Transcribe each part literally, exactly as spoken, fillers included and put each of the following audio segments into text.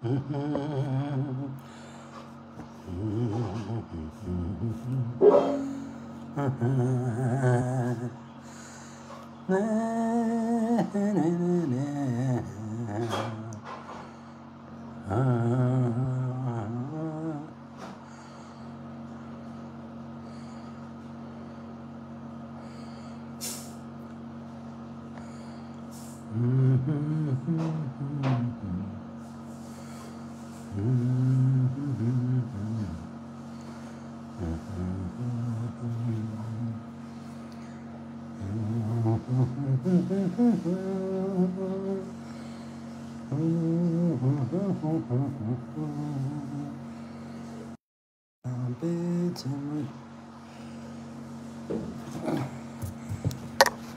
བཀྲ་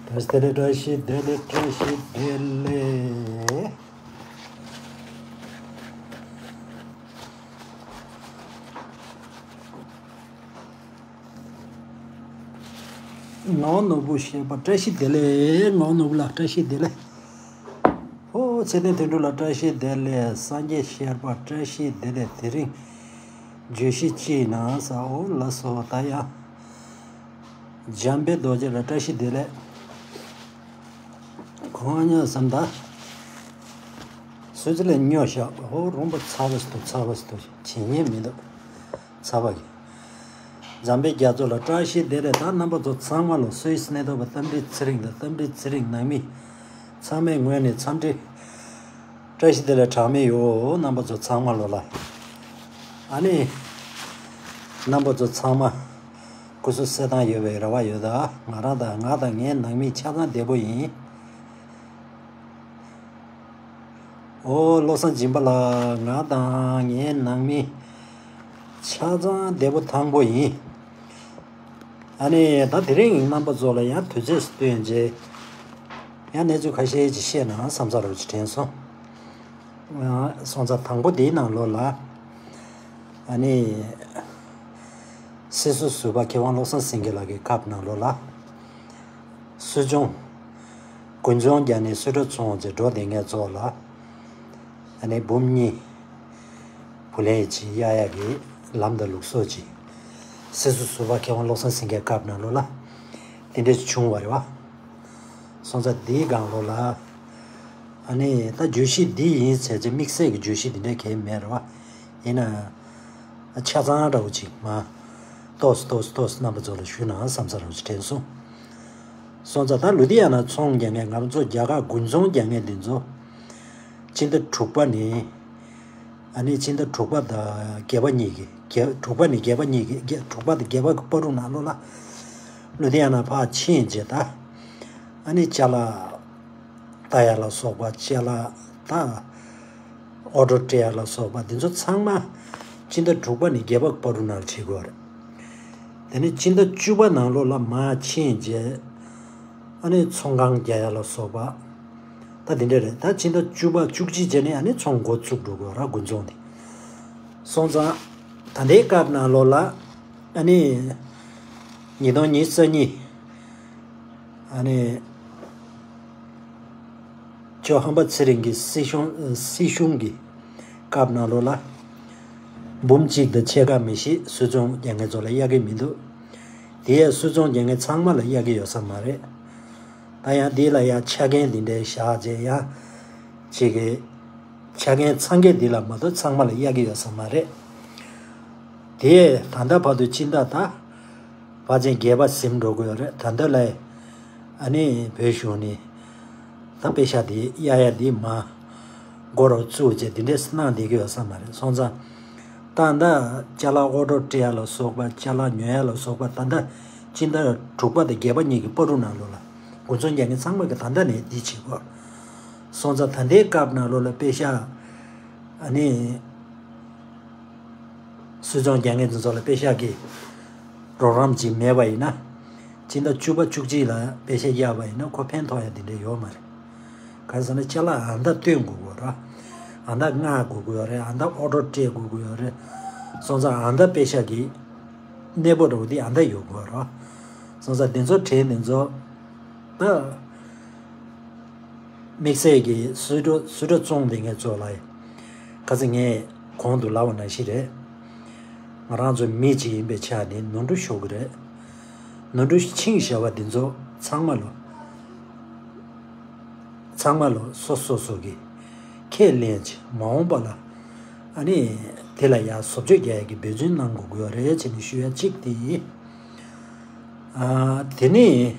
ཤིས་བདེ་ལེགས། བཀྲ་ཤིས་བདེ་ལེགས། བཀྲ་ཤིས་བདེ་ལེགས། ངག་དབང་ནོར་བུ་ཞེས་པ་བཀྲ་ཤིས་བདེ་ལེགས། ངག་དབང་ནོར་བུ་ལགས་བཀྲ་ཤིས་བདེ་ལེགས། ཨོ་ཚེ་བརྟན་དོན་གྲུབ་ལགས་བཀྲ་ཤིས་བདེ་ལེགས། སངས་རྒྱས་ཤར་པ་བཀྲ་ཤིས་བདེ་ལེགས། དེ་རིང་བརྗོད་གཞི་ཅི་ཡིན་ན་ཟེར། ཨོ་ལགས་སོ། ད་ཡང་འཇམ་དཔལ་རྡོ་རྗེ་ལགས་བཀྲ་ཤིས་བདེ་ལེགས། ཁོང་ཉོ་བསམ་ད། སུ་ཚི་ལས་ཉོ་ཤག་ཧོ་རོང་པ་ཚ་བ་སི་ཏུ་ཚ་བ་སི་ཏུ་བྱེད་ཉན་མི་འདུག་ཚ་བ་གི། འཇམ་དཔལ་རྒྱ་མཚོ་ལ་བཀྲ་ཤིས་བདེ་ལེགས། ད་རྣམ་པ་ཚོ་ཚང་མ་ལོ་སུད་སི་གནས་སྡོད་པ་རྟ་མགྲིན་ཚེ་རིང་དང་རྟ་མགྲིན་ཚེ་རིང་ནང་མི་ཚང་མའི་ངོས་ནས་འཚམས་འདྲི་བཀྲ་ཤིས་བདེ་ལེགས་གྲངས་མེད་ཡོད། རྣམ་པ་ཚོ་ཚང་མ་ལོ་ལ། ཨ་ནི། རྣམ་པ་ཚོ་ཚང་མ་སྐུ་གཟུགས་གསལ་ཐང་ཡོད་པའི་རེ་བ་ཡོད། ད་ང་རང་དང་ང་དང་ངའི་ནང་མི་ཆ་ཚང་བདེ་པོ་ཡིན། ཨོ་བློ་བཟང་སྦྱིན་པ་ལགས། ང་དང་ངའི་ནང་མི་ཆ་ཚང་བདེ་པོ་ཐང་པོ་ཡིན། ཨ་ནི་ད་དེ་རིང་རྣམ་པ་ཚོ་ལ་ཡང་དུས་ཚོད་སྟོན་རྗེས་ཡང་གནས་ཚུལ་ཁ་ཤས་ཅིག་བཤད་ན་བསམ་ས་རུ་ཅིག་དྲན་སོང་། སོང་ཙང་དང་པོ་དེའི་ནང་ལོགས་ལ་ཨ་ནི་སྲིད་ཟུར་ཟུར་པ་མཁས་དབང་བློ་བཟང་སེང་གེ་ལགས་ཀྱི་སྐབས་ནང་ལོགས་ལ་སུད་ཚོང་དགུན་ཚོང་རྒྱག་ནས་སུད་ཊར་བཙོང་བྱས་འགྲོ་བསྡད་མཁན་ཚོ་ལ་ཨ་ནི་འབུམ་གཉིས་བུ་ལོན་ཅིག་གཡར་ཡག་གི་ལམ་དང་ལུགས་སྲོལ་ཅིག་སྲིད་ཟུར་ཟུར་པ་མཁས་དབང་བློ་བཟང་སེང་གེའི་སྐབས་ནང་ལོགས་ལ་དེ་འདྲ་ཅིག་བྱུང་བ་རེད་བ། སོང་ཙང་འདིའི་སྒང་ལོགས་ལ་ཨ་ནི་ད་བརྗོད་གཞི་འདི་ཡིན་ཟེར་ཅིག་དམིགས་བསལ་གྱི་བརྗོད་གཞི་འདི་འདྲ་གང་ཡང་མེད་རེད་བ། ཡིན་ན་ཆ་ཚང་འདྲ་བོ་ཅིག་མ་ཏོག་ཙམ་ཏོག་ཙམ་ཏོག་ཙམ་རྣམ་པ་ཚོ་ལ་ཞུས་ན་བསམ་ས་རང་ཅིག་དྲན་སོང་། སོང་ཙང་ད་ལུ་དྷི་ཡ་ན་ཚོང་རྒྱག་མཁན་ང་རང་ཚོ་རྒྱ་གར་དགུན་ཚོང་རྒྱག་མཁན་འདི་ཚོ་སྤྱི་ཟླ་དྲུག་པ་ནས་ཨ་ནི་ཕྱི་ཟླ་དྲུག་པ་དང་བརྒྱད་པ་གཉིས་ཀྱི་བརྒྱད་དྲུག་པ་ནས་བརྒྱད་པ་གཉིས་ཀྱི་བརྒྱད་དྲུག་པ་དང་བརྒྱད་པ་གི་བར་དུ་ནང་ལོགས་ལ་ལུ་དྷི་ཡ་ན་ཕར་ཕྱིན་རྗེས་ད་ཨ་ནི་ཅ་ལག་ལྟ་ཡ་ལ་སོགས་པ་ཅ་ལག་ད་ཨོ་ཌར་སྤྲད་ཡ་ལ་སོགས་པ་འདི་ཚོ་ཚང་མ་ཕྱི་ཟླ་དྲུག་པ་ནས་བརྒྱད་པ་གི་བར་དུ་ནང་ལ་བྱེད་དགོས་རེད། དེ་ནས་ཕྱི་ཟླ་བཅུ་པ་ནང་ལོགས་ལ་མར་ཕྱིན་རྗེས་ཨ་ནི་ཚོང་ཁང་རྒྱག་ཡ་ལ་སོགས་པ། ད་དེ་འདྲ་རེད། ད་ཕྱི་ཟླ་བཅུ་པ་བཅུ་གཅིག་རྗེས་ནས་ཨ་ནི་ཚོང་འགོ་བཙུགས་འགྲོ་དགོས་ར་དགུན་ཚོང་དེ། སོང་ཙང་ད་ལྟའི་སྐབས་ནང་ལོགས་ལ་ཨ་ནི་ཉིས་སྟོང་ཉི་ཤུ་རྩ་གཉིས་ཨ་ནི་ཇོ་ཧམ་པ་ཚེ་རིང་གི་སྲིད་གཞུང་སྲིད་གཞུང་གི་སྐབས་ནང་ལོགས་ལ་འབུམ་གཅིག་དང་ཕྱེད་ཀ་མི་ཤེས་སུད་ཚོང་རྒྱག་མཁན་ཚོ་ལ་གཡར་གི་མི་འདུག་དེ་ཡང་སུད་ཚོང་རྒྱག་མཁན་ཚང་མ་ལ་གཡར་གི་ཡོད་ས་མ་རེད། ད་ཡང་འདི་ལ་ཡང་ཆ་རྐྱེན་འདི་འདྲའི་བཞག་རྗེས་ཡང་ཅིག་གི་ཆ་རྐྱེན་ཚང་གི་འདི་ལ་མ་གཏོགས་ཚང་མ་ལ་གཡར་གི་ཡོད་ས་མ་རེད། དེ་ད་ལྟ་བར་དུ་སྤྱི་ཟླ་ད་བར་ཅན་བརྒྱད་པ་ཟིན་འགྲོ་གི་ཡོད་རེད། ད་ལྟ་ལ་ཨ་ནི་བོད་གཞུང་ནས་ད་པེ་ཤག་དེ་གཡར་ཡ་དེ་མ་འགོ་རུ་བཙུགས་རྗེས་དེ་འདྲས་གནང་བསྡད་ཀྱི་ཡོད་ས་མ་རེད། སོང་ཙང་ད་ད་ཅ་ལག་ཨོ་ཌར་སྤྲད་ཡ་ལ་སོགས་པ་ཅ་ལག་ཉོ་ཡ་ལ་སོགས་པ་ད་ད་སྤྱི་ཟླ་དྲུག་པ་དང་བརྒྱད་པ་གཉིས་ཀྱི་བར་དུ་ནང་ལོགས་ལ་དགུན་ཚོང་རྒྱག་མཁན་ཚང་མ་གི་ད་ལྟ་ནས་འདི་བྱེད་དགོས། སོང་ཙང་ད་ལྟའི་སྐབས་ནང་ལོགས་ལ་པེ་ཤག་ཨ་ནི་སུད་ཚོང་རྒྱག་མཁན་དེ་ཚོ་ལ་པེ་ཤག་གི་རོགས་རམ་ཅིག་མེད་པ་ཡིན་ན། སྤྱི་ཟླ་བཅུ་པ་བཅུ་གཅིག་ལ་པེ་ཤག་གཡར་བ་ཡིན་ན་ཁོ་ཕན་ཐོགས་ཡ་དེ་འདྲ་ཡོད་མ་རེད། གང་ཟེར་ན་ཅ་ལག་ཨ་མདའ་སྟོན་དགོས་དགོས་ར། ཨ་མདའ་མངགས་དགོས་དགོས་ཡོད་རེད། ཨ་མདའ་ཨོ་ཌར་སྤྲད་དགོས་དགོས་ཡོད་རེད། སོང་ཙང་ཨ་མདའ་པེ་ཤག་གི་གནས་སྤོ་འདྲ་བོ་དེ་ཨ་མདའ་ཡོད་དགོས་ར། སོང་ཙང་དེ་ཚོ་དྲན་དེ་ཚོ་ད་དམིགས་བསལ་གྱི་སུད་ཊར་སུད་ཊར་བཙོང་བསྡད་མཁན་ཚོ་ལ་ ཁ་སང་ངས་གོང་དུ་ལབ་པ་ནང་བཞིན་རེད། ང་རང་ཚོ་མི་གཅིག་ཡིན་པའི་ཆ་ནས་ནོར་འཁྲུལ་ཤོར་གི་རེད། ནོར་འཁྲུལ་ཕྱིན་བཞག་པ་འདི་ཚོ་ཚང་མ་ལོ། ཚང་མ་ལོ་སོ་སོ་སོ་གི་ཁས་ལེན་བྱས་མ་འོངས་པ་ལ་ཨ་ནི་དེ་ལ་ཡང་བཟོ་བཅོས་རྒྱག་ཡག་གི་འབད་བརྩོན་གནང་དགོས་ཀྱི་ཡོད་རེད་ཅེས་ནས་ཞུ་ཡ་གཅིག་དེ་ཡིན། ཨ། དེ་ནས་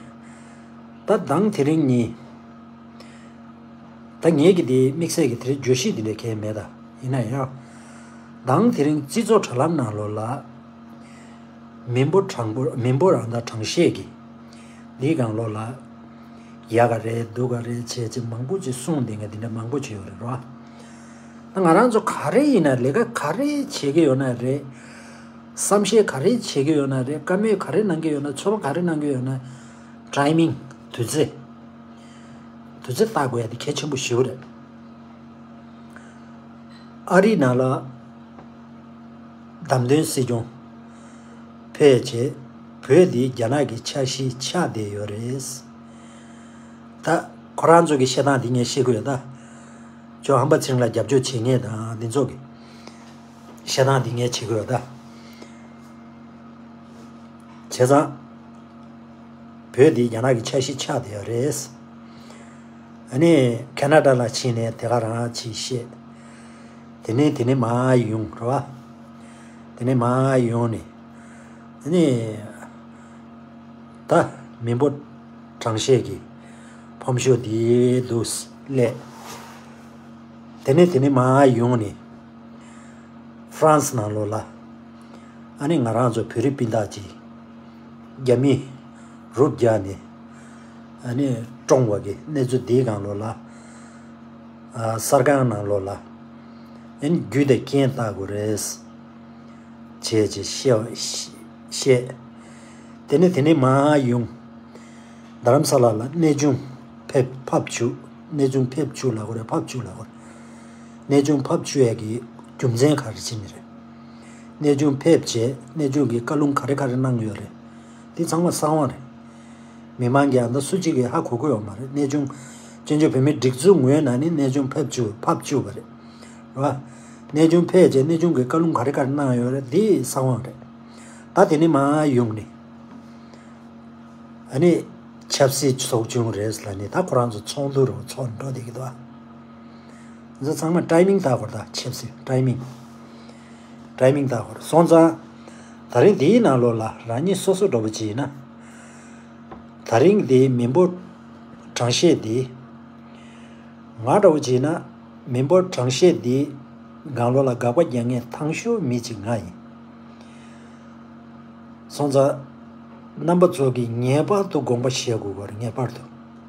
ད་མདང་དེ་རིང་ཉིན། ད་ངེད་ཀྱི་དེ་དམིགས་བསལ་གྱི་དེ་རིང་བརྗོད་གཞི་དེ་འདྲ་གང་ཡང་མེད་ད། ཡིན་ན་ཡང་། མདང་དེ་རིང་སྤྱི་ཚོགས་དྲ་ལམ་ནང་ལོགས་ལ། མི་འབོར་གྲངས་འབོར་མི་འབོར་རང་དང་གྲངས་བཤད་ཀྱི། འདིའི་སྒང་ལོགས་ལ། ཡག་ག་རེད་སྡུག་ག་རེད་བྱས་ཅིག་མང་པོ་ཅིག་གསུངས་བསྡད་མཁན་དེ་འདྲ་མང་པོ་ཅིག་ཡོད་རེད་རོ། ད་ང་རང་ཚོ་ག་རེ་ཡིན་ན་ལས་ཀ་ག་རེ་བྱེད་ཀྱི་ཡོད་ན་རེད། བསམ་ཤེས་ག་རེ་བྱེད་ཀྱི་ཡོད་ན་རེད། བཀའ་མོལ་ག་རེ་གནང་གི་ཡོད་ན་ཚོར་བ་ག་རེ་གནང་གི་ཡོད་ན། ཊའི་མིང་། དུས་ཚོད། དུས་ཚོད་བལྟ་དགོས་ཡ་དེ་གལ་ཆེན་པོ་ཞེ་པོ་རེད། ཨ་རིའི་ནང་ལ་བདམས་ཐོན་སྲིད་སྐྱོང་ཕེབས་བྱས་བོད་འདི་རྒྱ་ནག་གི་ཆ་ཤས་ཆགས་བསྡད་ཡོད་རེད། ད་ཁོ་རང་ཚོ་གི་བཤད་སྟངས་འདི་ངས་ཤེས་ཀྱི་ཡོད་ད། ཇོ་ཧམ་པ་ཚེ་རིང་ལ་རྒྱབ་སྐྱོར་བྱེད་མཁན་དང་འདི་ཚོ་གི་བཤད་སྟངས་འདི་ངས་བྱེད་ཀྱི་ཡོད་ད། བྱས་ཙང་། བོད་འདི་རྒྱ་ནག་གི་ཆ་ཤས་ཆགས་བསྡད་ཡོད་རེད། ཨ་ནི་ཁེ་ན་ཌ་ལ་ཕྱིན་ནས་དེ་ག་རང་ཅིག་བཤད། དེ་ནས་དེ་ནས་མར་ཡོང་རེད་བ། དེ་ནས་མར་ཡོང་ནས། ཨ་ནི། ད་མི་འབོར་གྲངས་བཤད་ཀྱི་ཕོམ་ཤོ་འདི་འདུག་སླེབས། དེ་ནས་དེ་ནས་མར་ཡོང་ནས། ཧྥ་རན་སི་ནང་ལོགས་ལ། ཨ་ནི་ང་རང་ཚོ་བོད་རིགས་སྤུན་ཟླ་ཅིག་རྒྱ་མིས་རུབ་རྒྱག་ནས། ཨ་ནི་བཀྲོངས་པ་གི་གནས་ཚུལ་འདིའི་སྒང་ལོགས་ལ། ཨ། གསར་ཁང་ནང་ལོགས་ལ། ཨ་ནི་རྒྱུ་དང་རྐྱེན་བལྟ་དགོས་རེད། བྱས་བྱས་བཤད། བཤད། དེ་ནས་དེ་ནས་མར་ཡོང་། རྡ་རམ་ས་ལ་ལ་གནས་ཆུང་ཕེབས་ཕབ་བཅུག་གནས་ཆུང་ཕེབས་བཅུག་ལབ་དགོས་རེད་ཕབ་བཅུག་ལབ་དགོས་རེད། གནས་ཆུང་ཕབ་བཅུག་ཡས་ཀྱི་རྒྱུ་མཚན་ག་རེ་བྱས་ནས་རེད། གནས་ཆུང་ཕེབས་བྱས་གནས་ཆུང་གི་བཀའ་ལུང་ག་རེ་ག་རེ་གནང་ཡོད་རེད། འདི་ཚང་མ་གསང་བ་རེད། མི་མང་གིས་ཨ་ད་སུ་གཅིག་གིས་ཧ་གོ་གི་ཡོད་མ་རེད། གནས་ཆུང་བཙན་བྱོལ་བོད་མིའི་སྒྲིག་འཛུགས་ངོས་ནས་ནི་གནས་ཆུང་ཕེབས་བཅུག་ཕབ་བཅུག་པ་རེད། རེད་བ། གནས་ཆུང་ཕེབས་རྗེས་གནས་ཆུང་གིས་བཀའ་ལུང་ག་རེ་ག་རེ་གནང་ཡོད་རེད་འདི་གསང་བ་རེད། ད་དེ་ནས་མར་ཡོང་ནས། ཨ་ནི། ཆབ་སྲིད་ཚོགས་ཆུང་རེད་ལབ་ནས་ད་ཁོ་རང་ཚོ་ཚོགས་འདུ་རུ་ཚོགས་འགྲོ་བསྡད་ཀྱི་འདུག་ཨ། འཛོ་ཚང་མ་ཊའི་མིང་བལྟ་དགོས་རེད་ད་ཆབ་སྲིད་ཊའི་མིང་། ཊའི་མིང་བལྟ་དགོས་རེད་སོང་ཙང་། ད་རིང་འདིའི་ནང་ལོགས་ལ་རང་ཉིད་སོ་སོ་འདྲ་པོ་ཅིག་ཡིན་ན། ད་རིང་འདིའི་མི་འབོར་གྲངས་བཤད་འདི། ང་འདྲ་པོ་ཅིག་ཡིན་ན་མི་འབོར་གྲངས་བཤད་འདི་སྒང་ལོགས་ལ་དགག་པ་རྒྱག་མཁན་ཐང་ཤོས་མི་གཅིག་ང་ཡིན། སོང་ཙང་། རྣམ་པ་ཚོ་གིས་ངེས་པར་དུ་དགོངས་པ་བཞེས་དགོས་པ་རེད་ངེས་པར་དུ།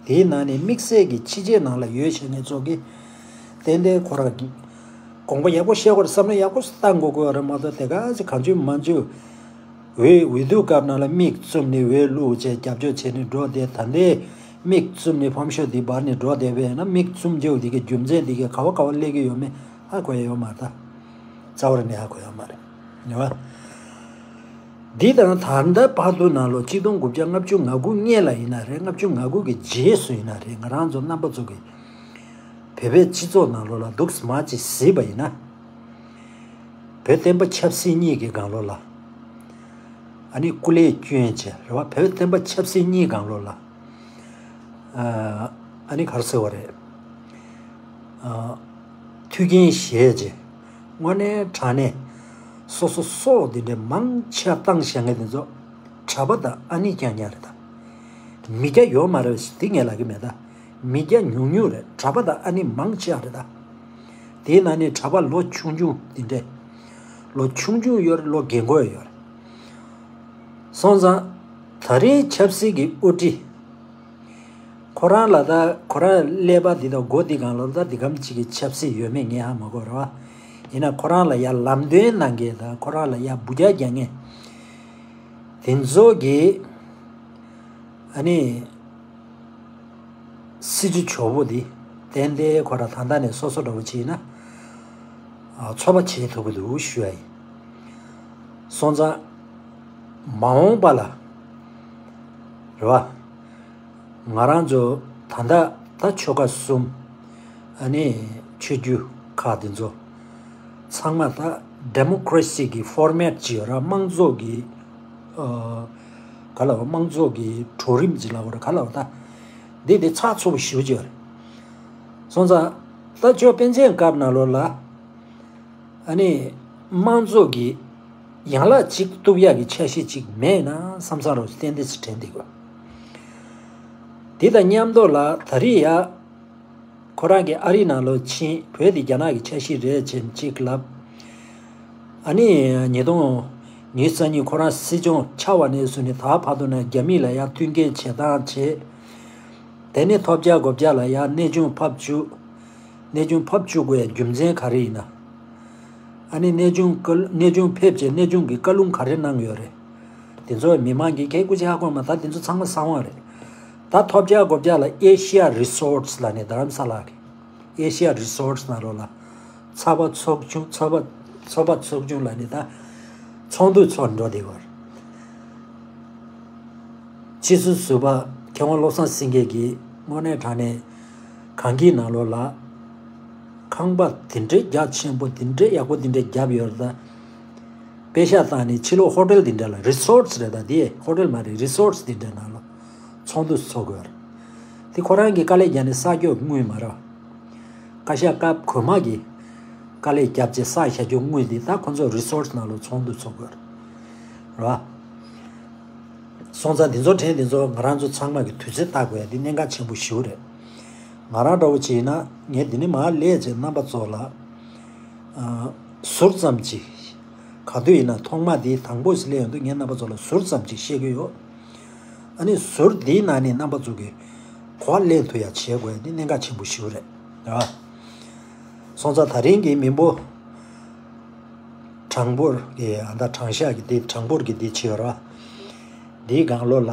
དེའི་ནང་ནས་དམིགས་བསལ་གྱི་ཕྱི་རྒྱལ་ནང་ལ་ཡོད་བྱས་ངེད་ཚོ་གིས། ཏན་ཏན་ཁོ་རང་གིས། དགོངས་པ་ཡག་པོ་བཞེས་དགོས་རེད་བསམ་ན་ཡག་པོ་བཏང་དགོས་དགོས་པ་རེད་མ་གཏོགས་དེ་ག་ཚོད་གང་བྱུང་མང་བྱུང་། འོས་འོས་བསྡུ་སྐབས་ནང་ལ་མིག་བཙུམ་ནས་འོས་བླུགས་བྱས་རྒྱབ་སྐྱོར་བྱས་ནས་འགྲོ་བསྡད་ད་ལྟའི་མིག་བཙུམ་ནས་ཕོམ་ཤོ་འདི་འབར་ནས་འགྲོ་བསྡད་པས་ན་མིག་བཙུམ་རྒྱུ་འདི་གི་རྒྱུ་མཚན་འདི་གི་ག་བ་ག་བ་སླེབས་ཀྱི་ཡོད་མེད་ཧ་གོ་ཡ་ཡོད་མ་རེད་ད། རྩ་བ་ནས་ཧ་གོ་ཡ་མ་རེད། རེད་བ། འདི་དང་ད་ལྟ་བར་དུ་ནང་ལོ་གཅིག་སྟོང་དགུ་བརྒྱ་ལྔ་བཅུ་ང་དགུ་སྔོན་ལ་ཡིན་ན་རེད་ལྔ་བཅུ་ང་དགུ་གི་རྗེས་སུ་ཡིན་ན་རེད་ང་རང་ཚོ་རྣམ་པ་ཚོ་གི་བོད་པའི་སྤྱི་ཚོགས་ནང་ལོགས་ལ་འདུག་སེ་མར་ཅིག་གཟིགས་པ་ཡིན་ན། བོད་བསྟན་པ་ཆབ་སྲིད་གཉིས་ཀྱི་སྒང་ལོགས་ལ། ཨ་ནི་སྐུ་ལས་བསྐྱོན་བྱས་རེད་བ་བོད་བསྟན་པ་ཆབ་སྲིད་གཉིས་སྒང་ལོགས་ལ། ཨ་ནི་ག་རེ་ཟེར་བ་རེད། ཨ། མཐུན་རྐྱེན་བཞེས་རྗེས་དངོས་གནས་དྲང་གནས་སོ་སོ་སྲོག་འདི་འདྲའི་མང་ཆེ་བ་བཏང་བཞག་མཁན་དེ་ཚོ་གྲྭ་པ་དང་ཨ་ནེ་རྐྱང་རྐྱང་རེད་ད། མི་སྐྱ་ཡོད་མ་རེད་ཟེར་འདི་ངས་ལབ་ཀྱི་མེད་ད། མི་སྐྱ་ཉུང་ཉུང་རེད་གྲྭ་པ་དང་ཨ་ནེ་མང་ཆེ་བ་རེད་ད། དེའི་ནང་ནས་གྲྭ་པ་ལོ་ཆུང་ཆུང་འདི་འདྲས། ལོ་ཆུང་ཆུང་ཡོད་རེད་ལོ་རྒན་གོག་ཡོད་རེད། སོང་ཙང་། ད་རེས་ཆབ་སྲིད་ཀྱི་དབུ་ཁྲིད། ཁོ་རང་ལ་ད་ཁོ་རང་ཀླད་པ་འདི་དང་མགོ་འདི་སྒང་ལ་ད་འདི་གམ་གཅིག་གི་ཆབ་སྲིད་ཡོད་མེད་ངས་ཧ་མ་གོ་རེད་བ། ཡིན་ན་ཁོ་རང་ལ་ཡ་ལམ་སྟོན་གནང་མཁན་དང་ཁོ་རང་ལ་ཡ་འབུད་རྒྱག་རྒྱག་མཁན། དེ་ཚོ་གི་ཨ་ནི་སྲིད་ཇུས་ཇོ་བོ་འདི་ཏན་ཏན་ཁོ་རང་ད་ལྟ་ནས་སོ་སོ་འདྲ་བོ་བྱས་ན་ཚོད་པ་བྱེད་ཐུབ་ཀྱི་འདུག་ཞུ་ཡ་ཡིན། སོང་ཙང་མ་འོངས་པ་ལ་རེད་བ། ང་རང་ཚོ་ད་ལྟ་ད་ཆོལ་ཁ་གསུམ་ཨ་ནི་ཆོས་བརྒྱུད་ཁག་དེ་ཚོ་ ཚང་མ་ད་ཌེ་མོ་ཀ་རེ་སི་གི་ཕོར་མེཊ་ཅིག་ཡོད་ར། དམངས་གཙོ་གི་ཨ་ག་ལ་བ། དམངས་གཙོ་གི་གྲོགས་རིམ་ཅིག་ལ་བ་ར། ག་ལ་བ་ད། འདི་དེ་ཚགས་ཚུད་པོ་ཞེ་པོ་ཅིག་ཡོད་རེད། སོང་ཙང་ད་ཅོ་པཎ་ཆེན་སྐབས་ནང་ལོགས་ལ། ཨ་ནི་དམངས་གཙོ་གི་ཡན་ལག་གཅིག་གཏུབ་ཡག་གི་འཆར་གཞི་གཅིག་མེད་ན་བསམ་བསམ་རོགས་ཏན་ཏན་ཅིག་དྲན་འདུག་གོ། དེ་དང་མཉམ་དུ་ལ་ད་རེས་ཡ་ཁོ་རང་གི་ཨ་རི་ནང་ལོགས་ཕྱིན། བོད་དེ་རྒྱ་ནག་གི་འཆར་གཞི་རེད་ཅེས་གཅིག་ལབ། ཨ་ནི་ཉིས་སྟོང་ཉི་ཤུ་རྩ་གཉིས་ཁོ་རང་སྲིད་སྐྱོང་ཆགས་པ་ནས་བཟུང་ནས་ད་བར་དུ་ན་རྒྱ་མི་ལ་ཡ་མཐུན་རྐྱེན་བྱེད་སྟངས་བྱེད། དེ་ནས་ཐོབ་རྒྱག་དགོ་རྒྱག་ལ་ཡ་གནས་ཆུང་ཕབ་བཅུག་གནས་ཆུང་ཕབ་བཅུག་དགོས་ཡ་རྒྱུ་མཚན་ག་རེ་ཡིན་ན། ཨ་ནི་གནས་ཆུང་བཀའ་གནས་ཆུང་ཕེབས་བྱས་གནས་ཆུང་གི་བཀའ་ལུང་ག་རེ་གནང་ཡོད་རེད། དེ་ཚོ་མི་མང་གིས་གས་སྐུ་ཅི་ཧ་གོ་མ། ད་དེ་ཚོ་ཚང་མ་གསང་བ་རེད། ད་ཐོབ་རྒྱག་དགོ་རྒྱག་ལ་ཨེ་ཤི་ཡ་རི་སོར་སི་ལ་ནི་རྡ་རམ་ས་ལ་གི་ཨེ་ཤི་ཡ་རི་སོར་སི་ནང་ལོགས་ལ་ཚགས་པར་ཚོགས་ཆུང་ཚགས་པར་ཚགས་པར་ཚོགས་ཆུང་ལ་ནི་ད་ཚོགས་འདུ་ཚོགས་འགྲོ་བསྡད་པ་རེད། ཕྱི་ཚུལ་ཟུར་པ་མཁས་དབང་བློ་བཟང་སེང་གེ་གིས་དངོས་གནས་དྲང་གནས་གངས་སྐྱིད་ནང་ལོགས་ལ་ཁང་པ་དེ་འདྲའི་རྒྱ་ཆེན་པོ་དེ་འདྲའི་ཡག་པོ་དེ་འདྲའི་བརྒྱབ་ཡོད་རེད། ད་པེ་ཤག་བཏང་ནས་ཕྱི་ལོགས་ཧོ་ཊེལ་དེ་འདྲ་ལ་རི་སོར་སི་རེད། ད་དེ་ཧོ་ཊེལ་མ་རེད། རི་སོར་སི་དེ་འདྲ་ནང་ལ་ཚོགས་འདུ་ཚོགས་དགོས་རེད། དེ་ཁོ་རང་གིས་དཀའ་ལས་རྒྱབ་ནས་ས་སྐྱོབ་དངུལ་མ་རེད། བཀའ་ཤག་སྐབས་གོང་མ་གིས་དཀའ་ལས་རྒྱབ་བྱས་ས་བཞག་རྒྱུ་དངུལ་འདི་ད་ཁོ་ཚོ་རི་སོར་སི་ནང་ལ་ཚོགས་འདུ་ཚོགས་དགོས་རེད། རེད་བ། སོང་ཙང་འདི་ཚོ་དྲན། འདི་ཚོ་ང་རང་ཚོ་ཚང་མ་གི་དུས་ཚོད་ལྟ་དགོས་ཡ་འདི་གནད་འགག་ཆེན་པོ་ཞེ་པོ་རེད། ང་རང་འདྲ་བོ་ཅིག་ཡིན་ན་ངས་འདི་ནས་མར་སླེབས་བྱས་རྣམ་པ་ཚོ་ལ་ཨ་ཟུར་ཙམ་ཅིག་ག་དུས་ཡིན་ན་ཐོག་མ་འདི་དང་པོ་ཞིག་སླེབས་ཡོང་དུས་ངས་རྣམ་པ་ཚོ་ལ་ཟུར་ཙམ་ཅིག་བཤད་ཀྱི་ཡོད། ཨ་ནི་ཟུར་འདིའི་ནང་ནས་རྣམ་པ་ཚོ་གི་གོ་བ་ལེན་ཐུབ་ཡ་བྱེད་དགོས་ཡ་འདི་གནད་འགག་ཆེན་པོ་ཞེ་པོ་རེད། རེད་བ། སོང་ཙང་ད་རིང་གི་མི་འབོར་གྲངས་འབོར་གྱི་ཨ་ད་གྲངས་ཤག་གི་འདི་གྲངས་འབོར་གྱི་འདི་བྱེད་ཡོད་ར། འདིའི་སྒང་ལོགས་ལ་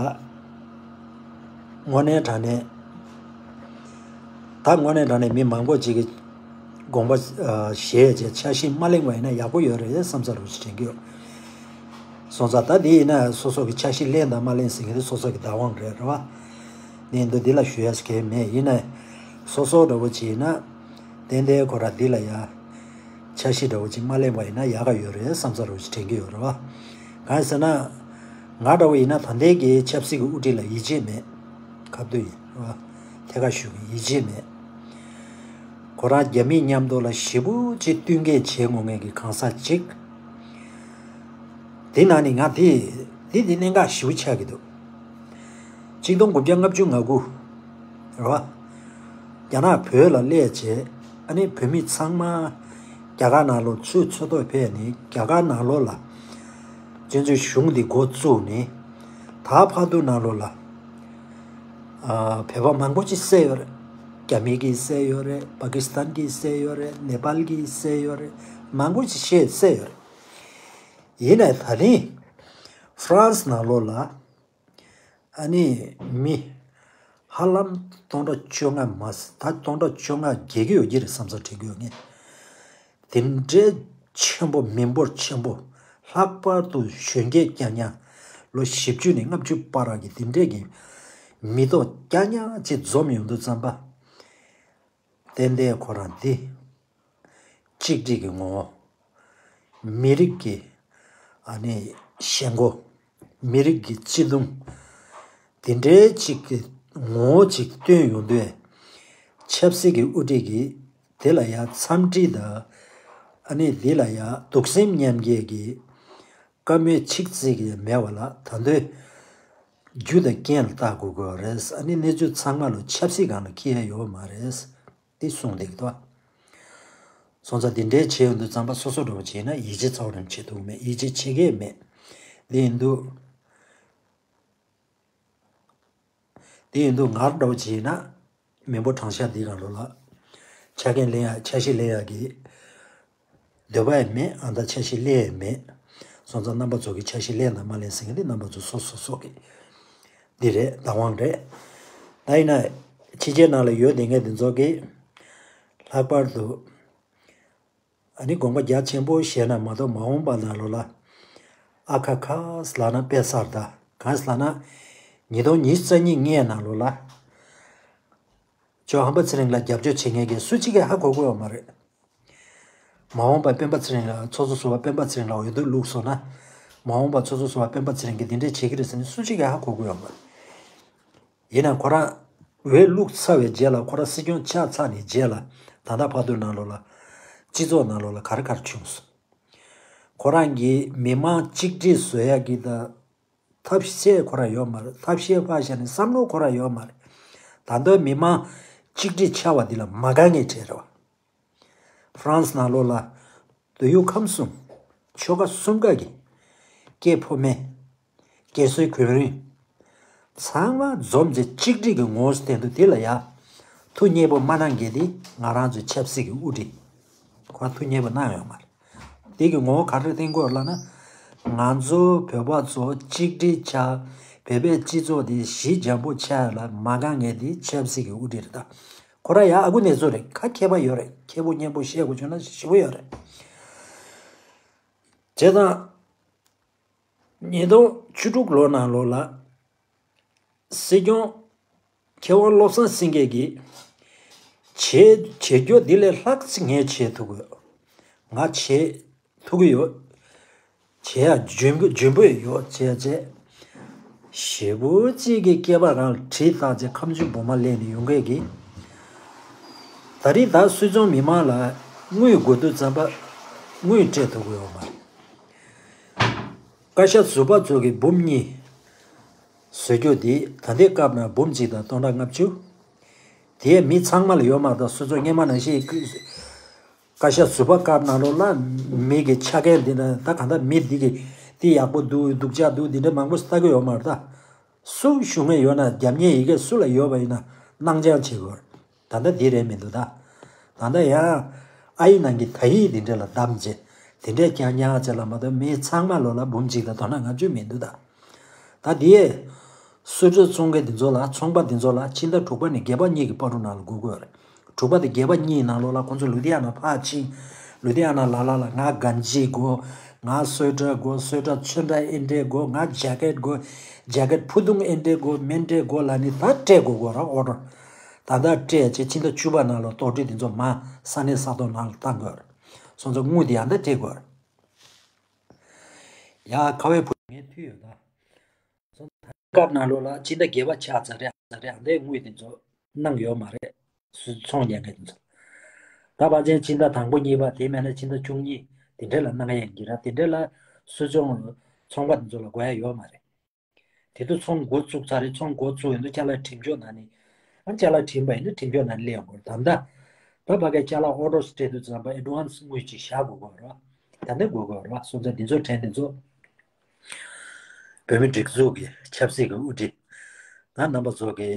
དངོས་གནས་དྲང་གནས་ད་དངོས་གནས་དྲང་གནས་མི་མང་པོ་ཅིག་གིས་དགོངས་པ་ཨ་བཞེས་བྱས་འཆར་གཞི་མ་གླེང་བ་ཡིན་ན་ཡག་པོ་ཡོད་རེད་བསམ་ས་རུ་ཞིག་དྲན་གྱི་ཡོད། སོང་ཙང་ད་འདི་ཡིན་ན་སོ་སོ་གི་འཆར་གཞི་གླེང་དང་མ་གླེང་ཟེར་མཁན་དེ་སོ་སོ་གི་བདག་དབང་རེད། རེད་བ། ནས་འདུག་འདི་ལ་ཞུ་ཡ་ཟེར་མཁན་མེད། ཡིན་ན་སོ་སོ་འདྲ་བོ་ཅིག་ཡིན་ན་ཏན་ཏན་ཁོ་ར་འདི་ལ་ཡ་འཆར་གཞི་འདྲ་བོ་ཅིག་མ་གླེང་བ་ཡིན་ན་ཡག་ག་ཡོད་རེད་བསམ་ས་རུ་ཞིག་དྲན་གྱི་ཡོད། རེད་བ། གང་ཡིན་ཟེར་ན་ང་འདྲ་བོ་ཡིན་ན་ད་ལྟའི་གི་ཆབ་སྲིད་ཀྱི་དབུ་ཁྲིད་ལ་ཡིད་ཆེས་མེད། ཁ་བསྡུ་ཡིན། རེད་བ། ཐད་ཀར་ཞུ་གི་ཡིད་ཆེས་མེད། ཁོ་རང་རྒྱ་མིའི་མཉམ་དུ་ལ་ཞེ་པོ་ཅིག་བསྟུན་མཁས་བྱེད་དགོས་མཁན་གྱི་གང་ཟག་ཅིག་དེ་ནང་ནས་ང་དེ་དེ་དེ་གནད་འགག་ཞེ་པོ་ཆགས་ཀྱི་འདུག་ཆིག་སྟོང་དགུ་བརྒྱ་ལྔ་བཅུ་ང་དགུ་རེད་བ། རྒྱ་ནག་བོད་ལ་སླེབས་བྱས་ཨ་ནི་བོད་མི་ཚང་མ་རྒྱ་གར་ནང་ལོགས་ཚུར་འཚོ་ཐོག་ཕེབས་ནས་རྒྱ་གར་ནང་ལོགས་ལ་སྤྱི་ཚོགས་གཞུང་འདི་འགོ་བཙུགས་ནས་ད་བར་དུ་ནང་ལོགས་ལ། ཨ་བོད་པ་མང་པོ་ཅིག་བསད་ཡོད་རེད། རྒྱ་མི་གིས་བསད་ཡོད་རེད། པ་ཀི་སི་ཐན་གྱིས་བསད་ཡོད་རེད། ནེ་པཱལ་གྱིས་བསད་ཡོད་རེད། མང་པོ་ཅིག་བཤད་བསད་ཡོད་རེད། ཡིན་ནའི་ད་རིང་ཧྥ་རན་སི་ནང་ལོགས་ལ་ཨ་ནི་མི་ཧ་ལམ་སྟོང་ཕྲག་བཅོ་ལྔ་མ་ཟད་ད་སྟོང་ཕྲག་བཅོ་ལྔ་བརྒལ་གྱི་ཡོད་ཀྱི་རེད་བསམ་ས་དྲན་གྱི་ཡོད་ངས། དེ་འདྲའི་ཆེན་པོ་མི་འབོར་ཆེན་པོ་ལྷག་པར་དུ་གཞོན་སྐྱེས་རྐྱང་རྐྱང་ལོ་བཞི་བཅུ་ནས་ལྔ་བཅུ་བར་གྱི་དེ་འདྲའི་གི་མི་ཐོག་རྐྱང་རྐྱང་ཅིག་འཛོམས་ཡོང་དུས་ཙམ་པ། ཏན་ཏན་ཁོ་རང་འདི་གཅིག་སྒྲིལ་གྱི་ངོ་བོ། མི་རིགས་ཀྱི་ཨ་ནི་ཞེན་ཁོག་མི་རིགས་ཀྱི་བརྩེ་དུང་། དེ་འདྲའི་ཅིག་གི་ངོ་བོ་ཅིག་སྟོན་ཡོང་དུས། ཆབ་སྲིད་ཀྱི་དབུ་ཁྲིད་ཀྱིས་དེ་ལ་ཡང་འཚམས་འདྲི་དང་། ཨ་ནི་དེ་ལ་ཡང་གདུང་སེམས་མཉམ་སྐྱེད་ཀྱི་བཀའ་མོལ་ཆིག་བརྩེགས་ཀྱི་མེད་པ་ལ་ད་དུང་། རྒྱུ་དང་རྐྱེན་ལ་བལྟ་དགོས་དགོས་རེད། ཨ་ནི་གནས་ཚུལ་ཚང་མ་ལ་ཆབ་སྲིད་སྒང་ལ་འཁྱེར་ཡ་ཡོད་མ་རེད། དེ་གསུངས་བསྡད་ཀྱི་འདུག་སོང་ཙང་དེ་འདྲའི་བྱས་ཡོང་དུས་ཙམ་པ་སོ་སོ་འདྲ་བོ་བྱས་ན་ཡིད་ཆེས་རྩ་བ་རང་བྱེད་ཐུབ་མེད། ཡིད་ཆེས་བྱེད་མཁན་མེད། དེ་ཡིན་དུས། དེ་ཡིན་དུས་ང་འདྲ་བོ་བྱས་ན་མི་འབོར་གྲངས་ཤག་འདི་གང་ལོ་ལ་ཆ་རྐྱེན་ལེན་ཡ་འཆར་གཞི་ལེན་ཡ་གི་འདོད་པ་ཡང་མེད། ཨ་ད་འཆར་གཞི་ལེན་ཡ་མེད། སོང་ཙང་རྣམ་པ་ཚོ་གི་འཆར་གཞི་ལེན་དང་མ་ལེན་ཟེར་མཁན་དེ་རྣམ་པ་ཚོ་སོ་སོ་སོ་གི་འདི་རེད། བདག་དབང་རེད། ད་ཡིན་ན་ཕྱི་རྒྱལ་ནང་ལ་ཡོད་བསྡད་མཁན་དེ་ཚོ་གིས་ལྷག་པར་དུ་ཨ་ནི་དགོངས་པ་རྒྱ་ཆེན་པོ་བཞེས་ན་མ་གཏོགས་མ་འོངས་པ་ནང་ལོགས་ལ་ཨ་ཁ་ཁ་ལབ་ན་དཔེ་གསར་ད་གང་ལབ་ན་ཉིས་སྟོང་ཉི་ཤུ་རྩ་གཉིས་སྔའི་ནང་ལོགས་ལ་ཇོ་ཧམ་པ་ཚེ་རིང་ལ་རྒྱབ་སྐྱོར་བྱེད་མཁན་གྱི་སུ་གཅིག་གིས་ཧ་གོ་གི་ཡོད་མ་རེད། མ་འོངས་པ་སྤེན་པ་ཚེ་རིང་ལ་ཚོགས་གཙོ་ཟུར་པ་སྤེན་པ་ཚེ་རིང་ལ་འོས་བསྡུ་བླུགས་སོང་ན། མ་འོངས་པ་ཚོགས་གཙོ་ཟུར་པ་སྤེན་པ་ཚེ་རིང་གིས་འདི་འདྲས་བྱེད་ཀྱི་རེད་ཟེར་ནས་སུ་གཅིག་གིས་ཧ་གོ་གི་ཡོད་མ་རེད། ཡིན་ནའང་ཁོ་རང་འོས་བླུགས་ཚར་བའི་རྗེས་ལ། ཁོ་རང་སྲིད་སྐྱོང་ཆགས་ཚར་ནས་རྗེས་ལ། ད་ལྟ་བར་དུ་ནང་ལོགས་ལ་སྤྱི་ཚོགས་ནང་ལོགས་ལ་ག་རེ་ག་རེ་བྱུང་སོང་། ཁོ་རང་གིས་མི་མང་གཅིག་སྒྲིལ་བཟོ་ཡག་གི་ད་ཐབས་ཤེས་ཁོ་རང་ཡོད་མ་རེད། ཐབས་ཤེས་ཕར་བཞག་ནས་བསམ་བློ་ཁོ་རང་ཡོད་མ་རེད། ད་ལྟ་མི་མང་གཅིག་སྒྲིལ་ཆགས་པ་འདི་ལ་མ་དགའ་མཁན་གྲས་རེད་བ། ཧྥ་རན་སི་ནང་ལོགས་ལ་དུས་ཡུན་ཁམས་གསུམ། ཆོལ་ཁ་གསུམ་ཀ་གི་སྐྱེས་ཕོ་མོ། སྐྱེ་སའི་གོས་རིན། ཚང་མ་འཛོམས་ཏེ་གཅིག་སྒྲིལ་གྱི་ངོ་བོ་བསྟན་འདུག་དེ་ལ་ཡ། ཐུགས་མཉེས་པོ་མ་གནང་མཁན་དེ་ང་རང་ཚོའི་ཆབ་སྲིད་ཀྱི་དབུ་ཁྲིད། ཁོ་ཐུགས་མཉེས་པོ་གནང་ཡོད་མ་རེད། དེ་གི་ངོ་བོ་ག་རེ་བསྟན་དགོས་ལབ་ན། ང་ཚོ་བོད་པ་ཚོ་གཅིག་སྒྲིལ་ཆགས། བོད་པའི་སྤྱི་ཚོགས་དེ་ཞི་འཇམ་པོ་ཆགས་ཡ་ལ་མ་དགའ་མཁན་དེ་ཆབ་སྲིད་ཀྱི་དབུ་ཁྲིད་རེད་ད། ཁོ་རང་ཡང་ཨ་ཁུ་ནེ་ཙོ་རེད། ཁ་མཁས་པ་ཡོད་རེད། མཁས་པོ་སྙན་པོ་བཤད་དགོས་བྱུང་ན་ཞེ་པོ་ཡོད་རེད། བྱས་ཙང་། ཉིས་སྟོང་བཅུ་དྲུག་ལོ་ནང་ལོགས་ལ། སྲིད་སྐྱོང་མཁས་དབང་བློ་བཟང་སེང་གེ་གིས། བྱེད་བྱེད་རྒྱུ་འདི་ལས་ལྷག་ཅིག་ངས་བྱེད་ཐུབ་ཀྱི་ཡོད། ང་བྱེད་ཐུབ་ཀྱི་ཡོད། བྱེད་ཡ་འཇོན་པོ་འཇོན་པོ་ཡོད་བྱས་བྱས། ཞེ་པོ་ཅིག་གི་སྐེད་པ་རང་ལ་གྲི་བཏགས་བྱས་ཁ་མཆུ་སྦུག་མ་ལེན་ནས་ཡོང་མཁན་གྱི། ད་རེས་ད་སུད་ཚོང་མི་མང་ལ་དངུལ་དགོས་དུས་ཙམ་པ་དངུལ་སྤྲད་ཐུབ་ཀྱི་ཡོད་མ་རེད། བཀའ་ཤག་ཟུར་པ་ཚོ་གི་འབུམ་གཉིས་བཟོ་རྒྱུ་དེ་ད་ལྟའི་སྐབས་ན་འབུམ་གཅིག་དང་སྟོང་ཕྲག་ལྔ་བཅུ། དེ་མི་ཚང་མ་ལ་ཡོད་མ་རེད། སུད་ཚོང་སྔོན་མ་ནང་བཞིན། བཀའ་ཤག་ཟུར་པ་སྐབས་ནང་ལོགས་ལ་མི་གི་ཆ་རྐྱེན་འདི་འདྲ། ད་གང་ལྟར་མི་འདི་གི་འདི་ཡག་པོ་འདུག་སྡུག་ཅག་འདུག་འདི་འདྲ་མང་པོ་ལྟ་གི་ཡོད་མ་རེད་ད། སུ་ཞུ་མཁན་ཡོད་ན་རྒྱབ་གཉེར་ཡི་གེ་སུ་ལ་ཡོད་པ་ཡིན་ན་གནང་སྦྱང་བྱེད་དགོས་རེད། ད་ལྟ་འདི་རེད་མི་འདུག་ད། ད་ལྟ་ཡང་ཨ་ཡིག་ནང་གི་ད་ཡིག་འདི་འདྲ་ལ་བདམས་བྱས། དེ་འདྲས་རྐྱང་རྐྱང་བྱས་ལ་མ་གཏོགས་མི་ཚང་མ་ལོ་ལ་འབུམ་གཅིག་དང་སྟོང་ཕྲག་ལྔ་བཅུ་མི་འདུག་ད། ད་འདི་སུད་ཚོང་མཁན་འདི་ཚོ་ལ། ཚོང་པ་འདི་ཚོ་ལ་ཕྱི་ཟླ་དྲུག་པ་ནས་བརྒྱད་པ་གཉིས་ཀྱི་བར་དུ་ནང་ལ་སྒུག་དགོས་རེད། དྲུག་པ་དང་བརྒྱད་པ་གཉིས་ནང་ལོགས་ལ་ཁོང་ཚོ་ལུ་དྷི་ཡ་ན་ཕར་ཕྱིན། ལུ་དྷི་ཡ་ན་ལ་ལ་ལ་ང་གན་ཇི་དགོས། ང་སོས་ཊར་དགོས། སོས་ཊར་ཚོན་ཁྲ་ཨེ་འདྲས་དགོས། ང་ཇེ་ཀེཊ་དགོས། ཇེ་ཀེཊ་ཕུ་ཐུང་ཨེ་འདྲས་དགོས། མེན་འདྲས་དགོས་ལབ་ནས་ད་སྤྲད་དགོས་དགོས་ར། ཨོ་ཌར་ད་ལྟ་སྤྲད་བྱས་ཕྱི་ཟླ་བཅུ་པ་ནང་ལ་གཏོགས་སྒྲིག་འདི་ཚོ་མ་ས་གནས་ས་ཐོག་ནང་ལ་བཏང་དགོས་རེད། སོང་ཙང་དངུལ་དེ་ཡང་ད་སྤྲད་དགོས་རེད། ཡ་ཁ་བའི་བུ་ངས་མཐུད་ཡོད་ད། སྐབས་ནང་ལོགས་ལ་སྤྱི་ཟླ་བརྒྱད་པ་ཆགས་ཚར་རེད། ཚར་རེད། ཨ་འདྲའི་དངུལ་དེ་ཚོ་གནང་ཡོད་མ་རེད། སུད་ཚོང་ཉན་མཁན་དེ་ཚོ། ད་ཕལ་ཆེར་སྤྱི་ཟླ་དང་པོ་གཉིས་པ། དེ་མེད་ན་སྤྱི་ཟླ་བཅུ་གཉིས་དེ་འདྲ་ལ་གནང་ཡ་ཡིན་གྱི་ར། དེ་འདྲ་ལ་སུད་ཚོང་ཚོང་པ་དེ་ཚོ་ལ་དགོས་ཡ་ཡོད་མ་རེད། དེ་དུས་ཚོང་འགོ་བཙུགས་ཚར་རེད། ཚོང་འགོ་བཙུགས་ཡོང་དུས་ཅ་ལག་འགྲེམས་འཇོག་ནང་ནས། ཨ་ཅ་ལག་བྲིས་པ་ཡིན་ན་འགྲེམས་འཇོག་ནང་ནས་སླེབས་ཡོང་གི་རེད། ད་ལྟ་ད་ཕ་གིར་ཅ་ལག་ཨོ་ཌར་སྤྲད་དུས་ཙམ་པ་ཨེ་ཌ་ཝན་སི་དངུལ་ཅིག་བཞག་དགོས་ཀྱི་ཡོད་རེད་བ། ད་ལྟ་དགོས་ཀྱི་ཡོད་རེད་བ། སོང་ཙང་འདི་ཚོ་དྲན། འདི་ཚོ་བོད་མི་སྒྲིག་འཛུགས་ཀྱི་ཆབ་སྲིད་ཀྱི་དབུ་ཁྲིད། ང་རྣམ་པ་ཚོ་གི་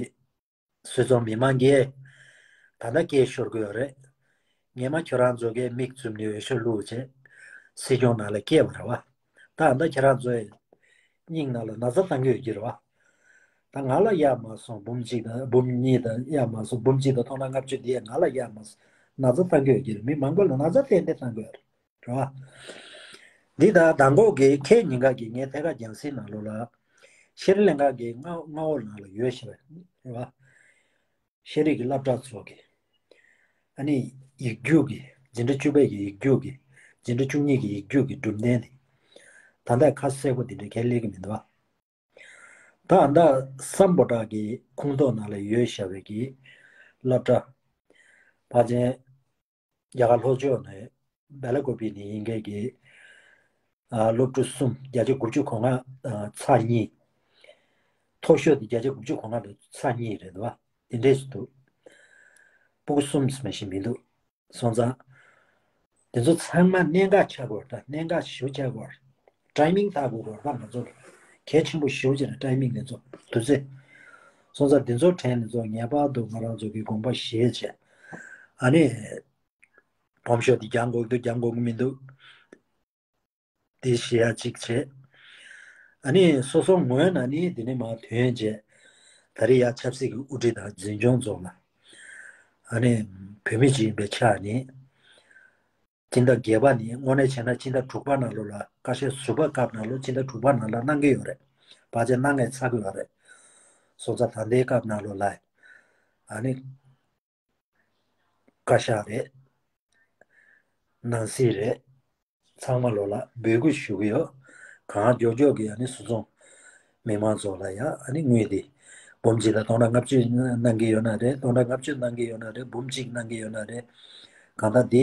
སུད་ཚོང་མི་མང་གིས་ད་ལྟ་སྐད་ཤོར་གྱི་ཡོད་རེད། སྔོན་མ་ཁྱོད་རང་ཚོ་གིས་མིག་བཙུམ་ནས་འོས་ཤོག་བླུགས་བྱས་སྲིད་སྐྱོང་ནང་ལ་སྐྱེལ་བ་རེད་བ། ད་ད་ཁྱེད་རང་ཚོའི་སྙིང་ནང་ལ་ན་ཚ་བཏང་གི་ཡོད་ཀྱི་རེད་བ། ད་ང་ལ་གཡར་མ་སོང་། འབུམ་གཅིག་དང་འབུམ་གཉིས་དང་གཡར་མ་སོང་། འབུམ་གཅིག་དང་སྟོང་ཕྲག་ལྔ་བཅུ་འདི་ཡང་ང་ལ་གཡར་མ་སོང་། ན་ཚ་བཏང་གི་ཡོད་ཀྱི་རེད། མི་མང་པོ་ལ་ན་ཚ་ཏན་ཏན་བཏང་གི་ཡོད་རེད། རེད་བ། འདི་ད་མདང་དགོང་གི་ཁ་ཉིན་ག་གི་ངའི་ཐད་ཀར་རྒྱང་སྲིང་ནང་ལོགས་ལ་ཤེས་རིག་ལྷན་ཁང་གི་མངའ་མངའ་འོག་ནང་ལ་ཡོད་ཤག་རེད་བ། ཤེས་རིག་གི་སློབ་གྲྭ་ཚོ་གི་ཨ་ནི་ཡིག་རྒྱུགས་ཀྱི། འཛིན་གྲྭ་བཅུ་པའི་གི་ཡིག་རྒྱུགས་ཀྱི། འཛིན་གྲྭ་བཅུ་གཉིས་ཀྱི་ཡིག་རྒྱུགས་ཀྱི་གྲུབ་འབྲས་དེ་ད་ལྟ་ཁ་གསལ་པོ་འདི་འདྲ་གང་ཡང་སླེབས་ཀྱི་མི་འདུག་བ། ད་ཨ་ད་སམ་བྷོ་ཊ་གི་ཁོངས་གཏོགས་ནང་ལ་ཡོད་བཞག་པའི་གི་སློབ་གྲྭ། ཕལ་ཆེར་རྒྱ་གར་ལྷོ་ཕྱོགས་ནས་སྦེ་ལ་ཀོ་པི་ནས་ཡིན་མཁན་གྱི་ཨ་སློབ་ཕྲུག་གསུམ། བརྒྱ་ཆ་དགུ་བཅུ་གོ་ལྔ་ཨ་ཚེག་གཉིས། མཐོ་ཤོས་དེ་བརྒྱ་ཆ་དགུ་བཅུ་གོ་ལྔ་དང་ཚེག་གཉིས་རེད་འདུག་བ། དེ་འདྲས་ཞིག་འདུག་སྤུ་གུ་གསུམ་ཙམ་ཞིག་མི་འདུག་སོང་ཙང་། དེ་ཚོ་ཚང་མ་གནད་འགག་ཆགས་དགོས་རེད། ད་གནད་འགག་ཞེ་པོ་ཆགས་དགོས་རེད། ཊའི་མིང་བལྟ་དགོས་རེད། ད་ང་ཚོ་གལ་ཆེན་པོ་ཞེ་པོ་ཅིག་རེད། ཊའི་མིང་དེ་ཚོ་དུས་ཚོད། སོང་ཙང་དེ་ཚོ་དྲན་ནས་ཚོ་ངེས་པར་དུ་ང་རང་ཚོ་གི་དགོངས་པ་བཞེས་བྱས། ཨ་ནི་བོམ་ཤོག་འདི་རྒྱག་དགོས་འདུག་རྒྱག་དགོས་ཀྱི་མི་འདུག་འདི་ཞུ་ཡ་གཅིག་བྱས། ཨ་ནི་སོ་སོ་ངོས་ནས་ནི་འདི་ནས་མར་ཐོན་བྱས། ད་རེས་ཡ་ཆབ་སྲིད་ཀྱི་དབུ་ཁྲིད་དང་འཛིན་སྐྱོང་ཚོ་ལ། ཨ་ནི་བོད་མི་ཅིག་ཡིན་པའི་ཆ་ནས། སྤྱི་ཟླ་བརྒྱད་པ་ནས་དངོས་གནས་བྱས་ན་སྤྱི་ཟླ་དྲུག་པ་ནང་ལོགས་ལ། བཀའ་ཤག་ཟུར་པ་སྐབས་ནང་ལོགས་སྤྱི་ཟླ་དྲུག་པ་ནང་ལ་གནང་གི་ཡོད་རེད། ཕལ་ཆེར་གནང་ངས་ཚར་གི་ཡོད་རེད། སོང་ཙང་ད་ལྟའི་སྐབས་ནང་ལོགས་ལ། ཨ་ནི། བཀའ་ཤག་རེད། གནང་སྲིད་རེད། ཚང་མ་ལོ་ལ་འབོད་སྐུལ་ཞུ་གི་ཡོད། གང་མགྱོགས་མགྱོགས་ཀྱི་ཨ་ནི་སུད་ཚོང་མི་མང་ཚོ་ལ་ཡང་ཨ་ནི་དངུལ་དེ་འབུམ་གཅིག་ལ་སྟོང་ཕྲག་ལྔ་བཅུ་གནང་གི་ཡོད་ན་རེད། སྟོང་ཕྲག་ལྔ་བཅུ་གནང་གི་ཡོད་ན་རེད། འབུམ་གཅིག་གནང་གི་ཡོད་ན་རེད། གང་ལྟར་འདི་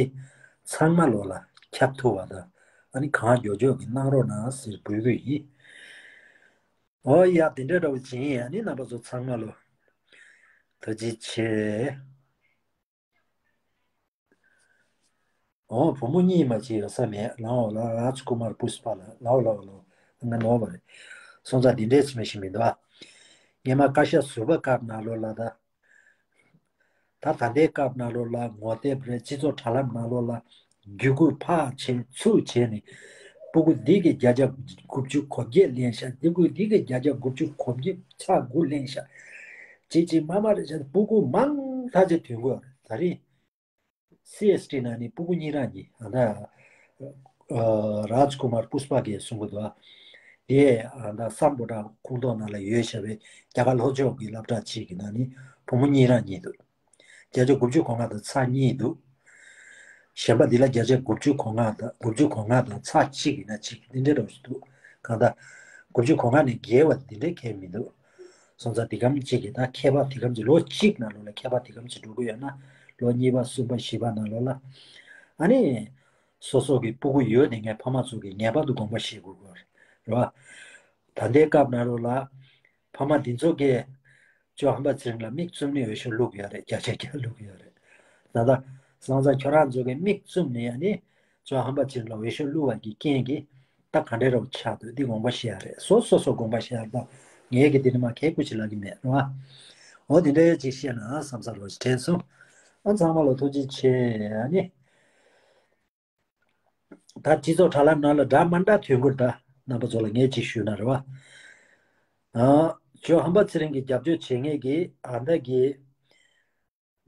ཚང་མ་ལོ་ལ་ཁྱབ་ཐུབ་པ་དང་ཨ་ནི་གང་མགྱོགས་མགྱོགས་ཀྱི་གནང་རོགས་གནང་ཟེར་འབོད་སྐུལ་ཡིན། ཨོ་ཡ། དེ་འདྲ་འདྲ་བོ་ཅིག་ཡིན། ཨ་ནི་རྣམ་པ་ཚོ་ཚང་མ་ལོ་ཐུགས་རྗེ་ཆེ། ཨོ་བུ་མོ་གཉིས་མ་ཅིག་ཡོད་ས་མེད་ལའོ། ལ་རཱཇ་ཀུ་མར་པུས་པ་ལ་ལའོ་ལའོ་ལའོ། ང་ནོར་བ་རེད། སོང་ཙང་འདི་འདྲས་ཅིག་མེད་ཤིག་མི་འདུག་ཨ། སྔས་མ་བཀའ་ཤག་ཟུར་པ་སྐབས་ནང་ལོ་ལ་ད། ད་ད་ལྟའི་སྐབས་ནང་ལོ་ལ་ངོ་དེབ་རེད། སྤྱི་ཚོགས་དྲ་ལམ་ནང་ལོ་ལ་བརྒྱུད་སྐུར་ཕར་བྱས་ཚུར་བྱས་ནས་སྤུ་གུ་འདི་གི་བརྒྱ་ཆ་དགུ་བཅུ་གོ་བརྒྱད་ལེན་ཤག་འདི་གུ་འདི་གི་བརྒྱ་ཆ་དགུ་བཅུ་གོ་བརྒྱད་ཚེག་དགུ་ལེན་ཤག་ཅིག་ཅིག་མ་མ་རེད་ཤག་སྤུ་གུ་མང་ཐག་ཆོད་ཐོན་གོ་རེད། ད་རིང་། སི་ཨེས་ཊི་ནང་ནས་སྤུ་གུ་གཉིས་རང་གཉིས་ཨ་ད། རཱཇ་ཀུ་མར་པུས་པ་གིས་གསུང་གི་འདུག་ཨ། དེ་ཨ་ད་སམ་བྷོ་ཊ་ཁོངས་གཏོགས་ནང་ལ་ཡོད་བྱ་བའི་རྒྱ་གར་ལྷོ་ཕྱོགས་ཀྱི་སློབ་གྲྭ་གཅིག་གི་ནང་ནས་བུ་མོ་གཉིས་རང་གཉིས་འདུག་བརྒྱ་ཆ་དགུ་བཅུ་གོ་ལྔ་དང་ཚེག་གཉིས་འདུག་གཞན་པ་འདི་ལ་བརྒྱ་ཆ་དགུ་བཅུ་གོ་ལྔ་དང་དགུ་བཅུ་གོ་ལྔ་དང་ཚེག་གཅིག་ཡིན་ན་གཅིག་འདི་འདྲ་འདྲ་བོ་ཞིག་འདུག་གང་ལྟར་དགུ་བཅུ་གོ་ལྔ་ནས་བརྒལ་བ་འདི་འདྲའི་གལ་མི་འདུག་སོང་ཙང་དེ་གམ་གཅིག་གིས་ད་མཁས་པ་དེ་གམ་གཅིག་ལོ་གཅིག་ནང་ལོགས་ལ་མཁས་པ་དེ་གམ་གཅིག་འགྲོ་གི་ཡོད་ན་ལོ་གཉིས་པ་གསུམ་པ་བཞི་པ་ནང་ལོགས་ལ་ཨ་ནི་སོ་སོ་གི་སྤུ་གུ་ཡོད་དེ་ངའི་ཕ་མ་ཚོ་གིས་ངེས་པར་དུ་དགོངས་པ་བཞེས་དགོས་ཀྱི་རེད་བ། ད་ལྟའི་སྐབས་ནང་ལོགས་ལ་ཕ་མ་འདི་ཚོ་གིས་ཇོ་ཧམ་པ་ཚེ་རིང་ལ་མིག་བཙུམ་ནས་འོས་ཤོག་བླུགས་ཡོད་རེད། བརྒྱ་ཆ་བརྒྱ་བླུགས་ཡོད་རེད། ད་ལྟ་སང་ཙང་ཁྱོད་རང་ཚོ་གིས་མིག་བཙུམ་ནས་ཨ་ནི་ཇོ་ཧམ་པ་ཚེ་རིང་ལ་འོས་ཤོག་བླུགས་པ་གི་རྐྱེན་གྱིས་ད་ག་འདྲ་རུ་ཆགས་འདུག་འདི་དགོངས་པ་བཞེས་ཡ་རེད། སོ་སོ་སོ་དགོངས་པ་བཞེས་ཡ་ད་ངས་གི་འདི་ནི་མ་ཁས་ཁུ་ཅི་ལ་གི་མེད་རེད་བ། འོ་དེ་འདྲའི་ཅིག་བཤད་ན་བསམ་ས་རོ་ཞིག་དྲན་སོང་། ཨ་ཚང་མ་ལ་ཐུགས་རྗེ་ཆེ། ཨ་ནི། ད་སྤྱི་ཚོགས་དྲ་ལམ་ནང་ལ་འདྲ་མ་འདྲ་ཐོན་གི་རེད། ད་རྣམ་པ་ཚོ་ལ་ངས་ཅིག་ཞུས་ན་རེད་བ། ཨ། ཇོ་ཧམ་པ་ཚེ་རིང་གི་རྒྱབ་སྐྱོར་བྱེད་མཁན་གྱི་ཨ་མདའ་གི་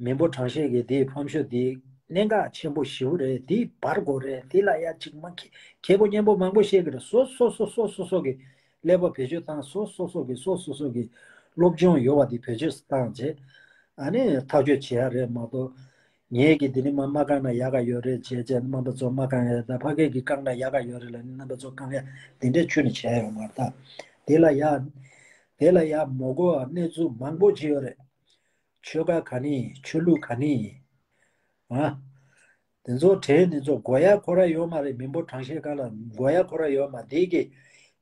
མི་འབོར་གྲངས་བཤེར་གྱི་དེའི་ཕམ་ཤུ་དེ་གནད་འགག་ཆེན་པོ་ཞེ་པོ་རེད། དེ་འབར་དགོས་རེད། དེ་ལ་ཡ་ཅིག་མ་ཁེ་ཁེ་པོ་སྙན་པོ་མང་པོ་བཤད་གི་རེད། སོ་སོ་སོ་སོ་སོ་སོ་གི་ཀླད་པ་བེད་སྤྱོད་བཏང་། སོ་སོ་སོ་གི་སོ་སོ་སོ་གི་སློབ་སྦྱོང་ཡོད་པ་དེ་བེད་སྤྱོད་བཏང་བྱས་ཨ་ནི་ཐག་གཅོད་བྱེད་ཡ་རེད་མ་གཏོགས། ངས་ཀྱི་འདི་ནི་མ་མ་བཀང་ན་ཡག་ག་ཡོད་རེད་བྱས་བྱས་རྣམ་པ་ཚོ་མ་བཀང་ཡ། ད་ཕ་སྐད་ཀྱིས་བཀང་ན་ཡག་ག་ཡོད་རེད་ལབ་ནི་རྣམ་པ་ཚོ་བཀང་ཡ་དེ་འདྲའི་ཆུ་ནི་བྱས་ཡོད་མ་རེད། ད་དེ་ལ་ཡ་དེ་ལ་ཡ་མོ་གོ་གནས་ཚུལ་མང་པོ་ཅིག་ཡོད་རེད། ཆོལ་ཁ་ག་ནི་ཆོས་ལུགས་ག་ནི་ཨ། དེ་ཚོ་གྲས་དེ་ཚོ་དགོས་ཡ་ཁོ་ར་ཡོད་མ་རེད། མི་འབོར་གྲངས་བཤེར་སྒང་ལ་དགོས་ཡ་ཁོ་ར་ཡོད་མ། དེ་གི་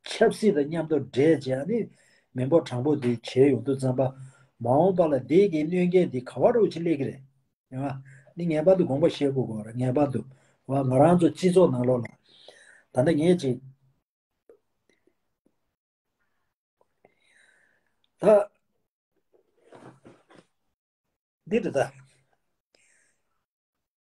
ཆབ་སྲིད་དང་མཉམ་དུ་འདྲེས་བྱས་ནི་མི་འབོར་གྲངས་འབོར་དེ་བྱས་ཡོང་དུས་ཙམ་པ་མ་འོངས་པ་ལ་དེ་གི་གནོད་འགེལ་དེ་ག་བ་རུ་ཅིག་སླེབས་ཀྱི་རེད། ཡང་ནི་ངེས་པར་དུ་དགོངས་པ་བཞེས་དགོས་གོ་རེད། ངེས་པར་དུ་བ་ང་རང་ཚོ་སྤྱི་ཚོགས་ནང་ལོགས་ལ་ད་ལྟ་ངས་ཅིག་ད་འདི་རེད་ད།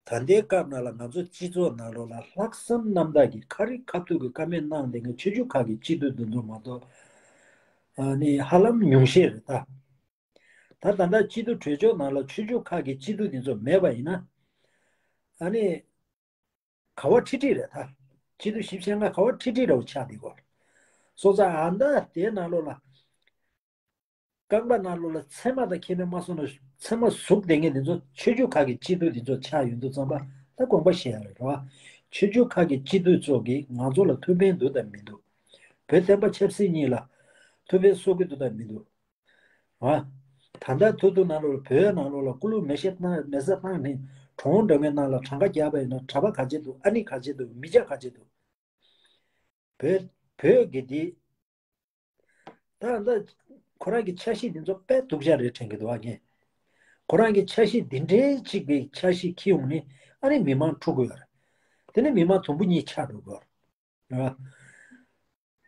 ད་ལྟའི་སྐབས་ནང་ལ་ང་ཚོ་སྤྱི་ཚོགས་ནང་ལོགས་ལ་ལྷག་བསམ་རྣམ་དག་གིས་ཁ་རི་ཁ་ཐུག་གི་བཀའ་མོལ་གནང་བསྡད་མཁན་ཆོས་བརྒྱུད་ཁག་གི་སྤྱི་འཐུས་འདི་ཚོ་མ་གཏོགས་ཨ་ནི་ཧ་ལམ་ཉུང་ཤས་རེད་ད། ད་ད་ལྟ་སྤྱི་འཐུས་གྲོས་ཚོགས་ནང་ལ་ཆོས་བརྒྱུད་ཁག་གི་སྤྱི་འཐུས་འདི་ཚོ་མེད་པ་ཡིན་ན་ཨ་ནི་ག་བ་ཁྲིག་ཁྲིག་རེད་ད། སྤྱི་འཐུས་བཞི་བཅུ་ཞེ་ལྔ་ག་བ་ཁྲིག་ཁྲིག་རེད་བ་ཆགས་བསྡད་ཀྱི་ཡོད་རེད། སོང་ཙང་ཨ་ད་དེའི་ནང་ལོགས་ལ། རྐང་པ་ནང་ལོགས་ལ་ཚེར་མ་དང་ཁེ་ཕན་མ་སོང་ན་ཚེར་མ་ཟུག་བསྡད་མཁན་དེ་ཚོ་ཆོས་བརྒྱུད་ཁག་གི་སྤྱི་འཐུས་དེ་ཚོ་ཆགས་ཡོང་དུས་ཙམ་པ་ད་དགོངས་པ་བཞེས་ཡ་རེད་རོ། ཆོས་བརྒྱུད་ཁག་གི་སྤྱི་འཐུས་ཚོ་གིས་ང་ཚོ་ལ་ཐུགས་ཕན་འདུག་དང་མི་འདུག་བོད་བསྟན་པ་ཆབ་སྲིད་གཉིས་ལ་ཐུགས་ཕན་གསོ་གི་འདུག་དང་མི་འདུག་ཨ། ད་ལྟ་ཐུག་ཐུག་ནང་ལོགས་ལ་བོད་ནང་ལོགས་ལ་སྐུ་ལུས་མེ་ཤ་བཏང་མེ་བཟའ་བཏང་ནས་གྲོང་འགྲོ་མཁན་ནང་ལ་གྲངས་ཀ་རྒྱག་པ་ཡིན་ན་གྲྭ་པ་ག་ཚད་འདུག་ཨ་ནི་ག་ཚད་འདུག་མི་སྐྱ་ག་ཚད་འདུག་བོད་བོད་ཀྱི་འདི། ད་ལྟ་ཁོ་རང་གི་འཆར་གཞི་འདི་ཚོ་དཔེ་སྡུག་ཅག་རེད་དྲན་གྱི་འདུག་ཨ་ངས། ཁོ་རང་གི་འཆར་གཞི་འདི་འདྲའི་གཅིག་གི་འཆར་གཞི་འཁྱེར་ཡོང་ནས་ཨ་ནི་མི་མང་འཁྲུག་གི་ཡོད་རེད། དེ་ནི་མི་མང་དུམ་བུ་གཉིས་ཆགས་འགྲོ་གི་ཡོད་རེད།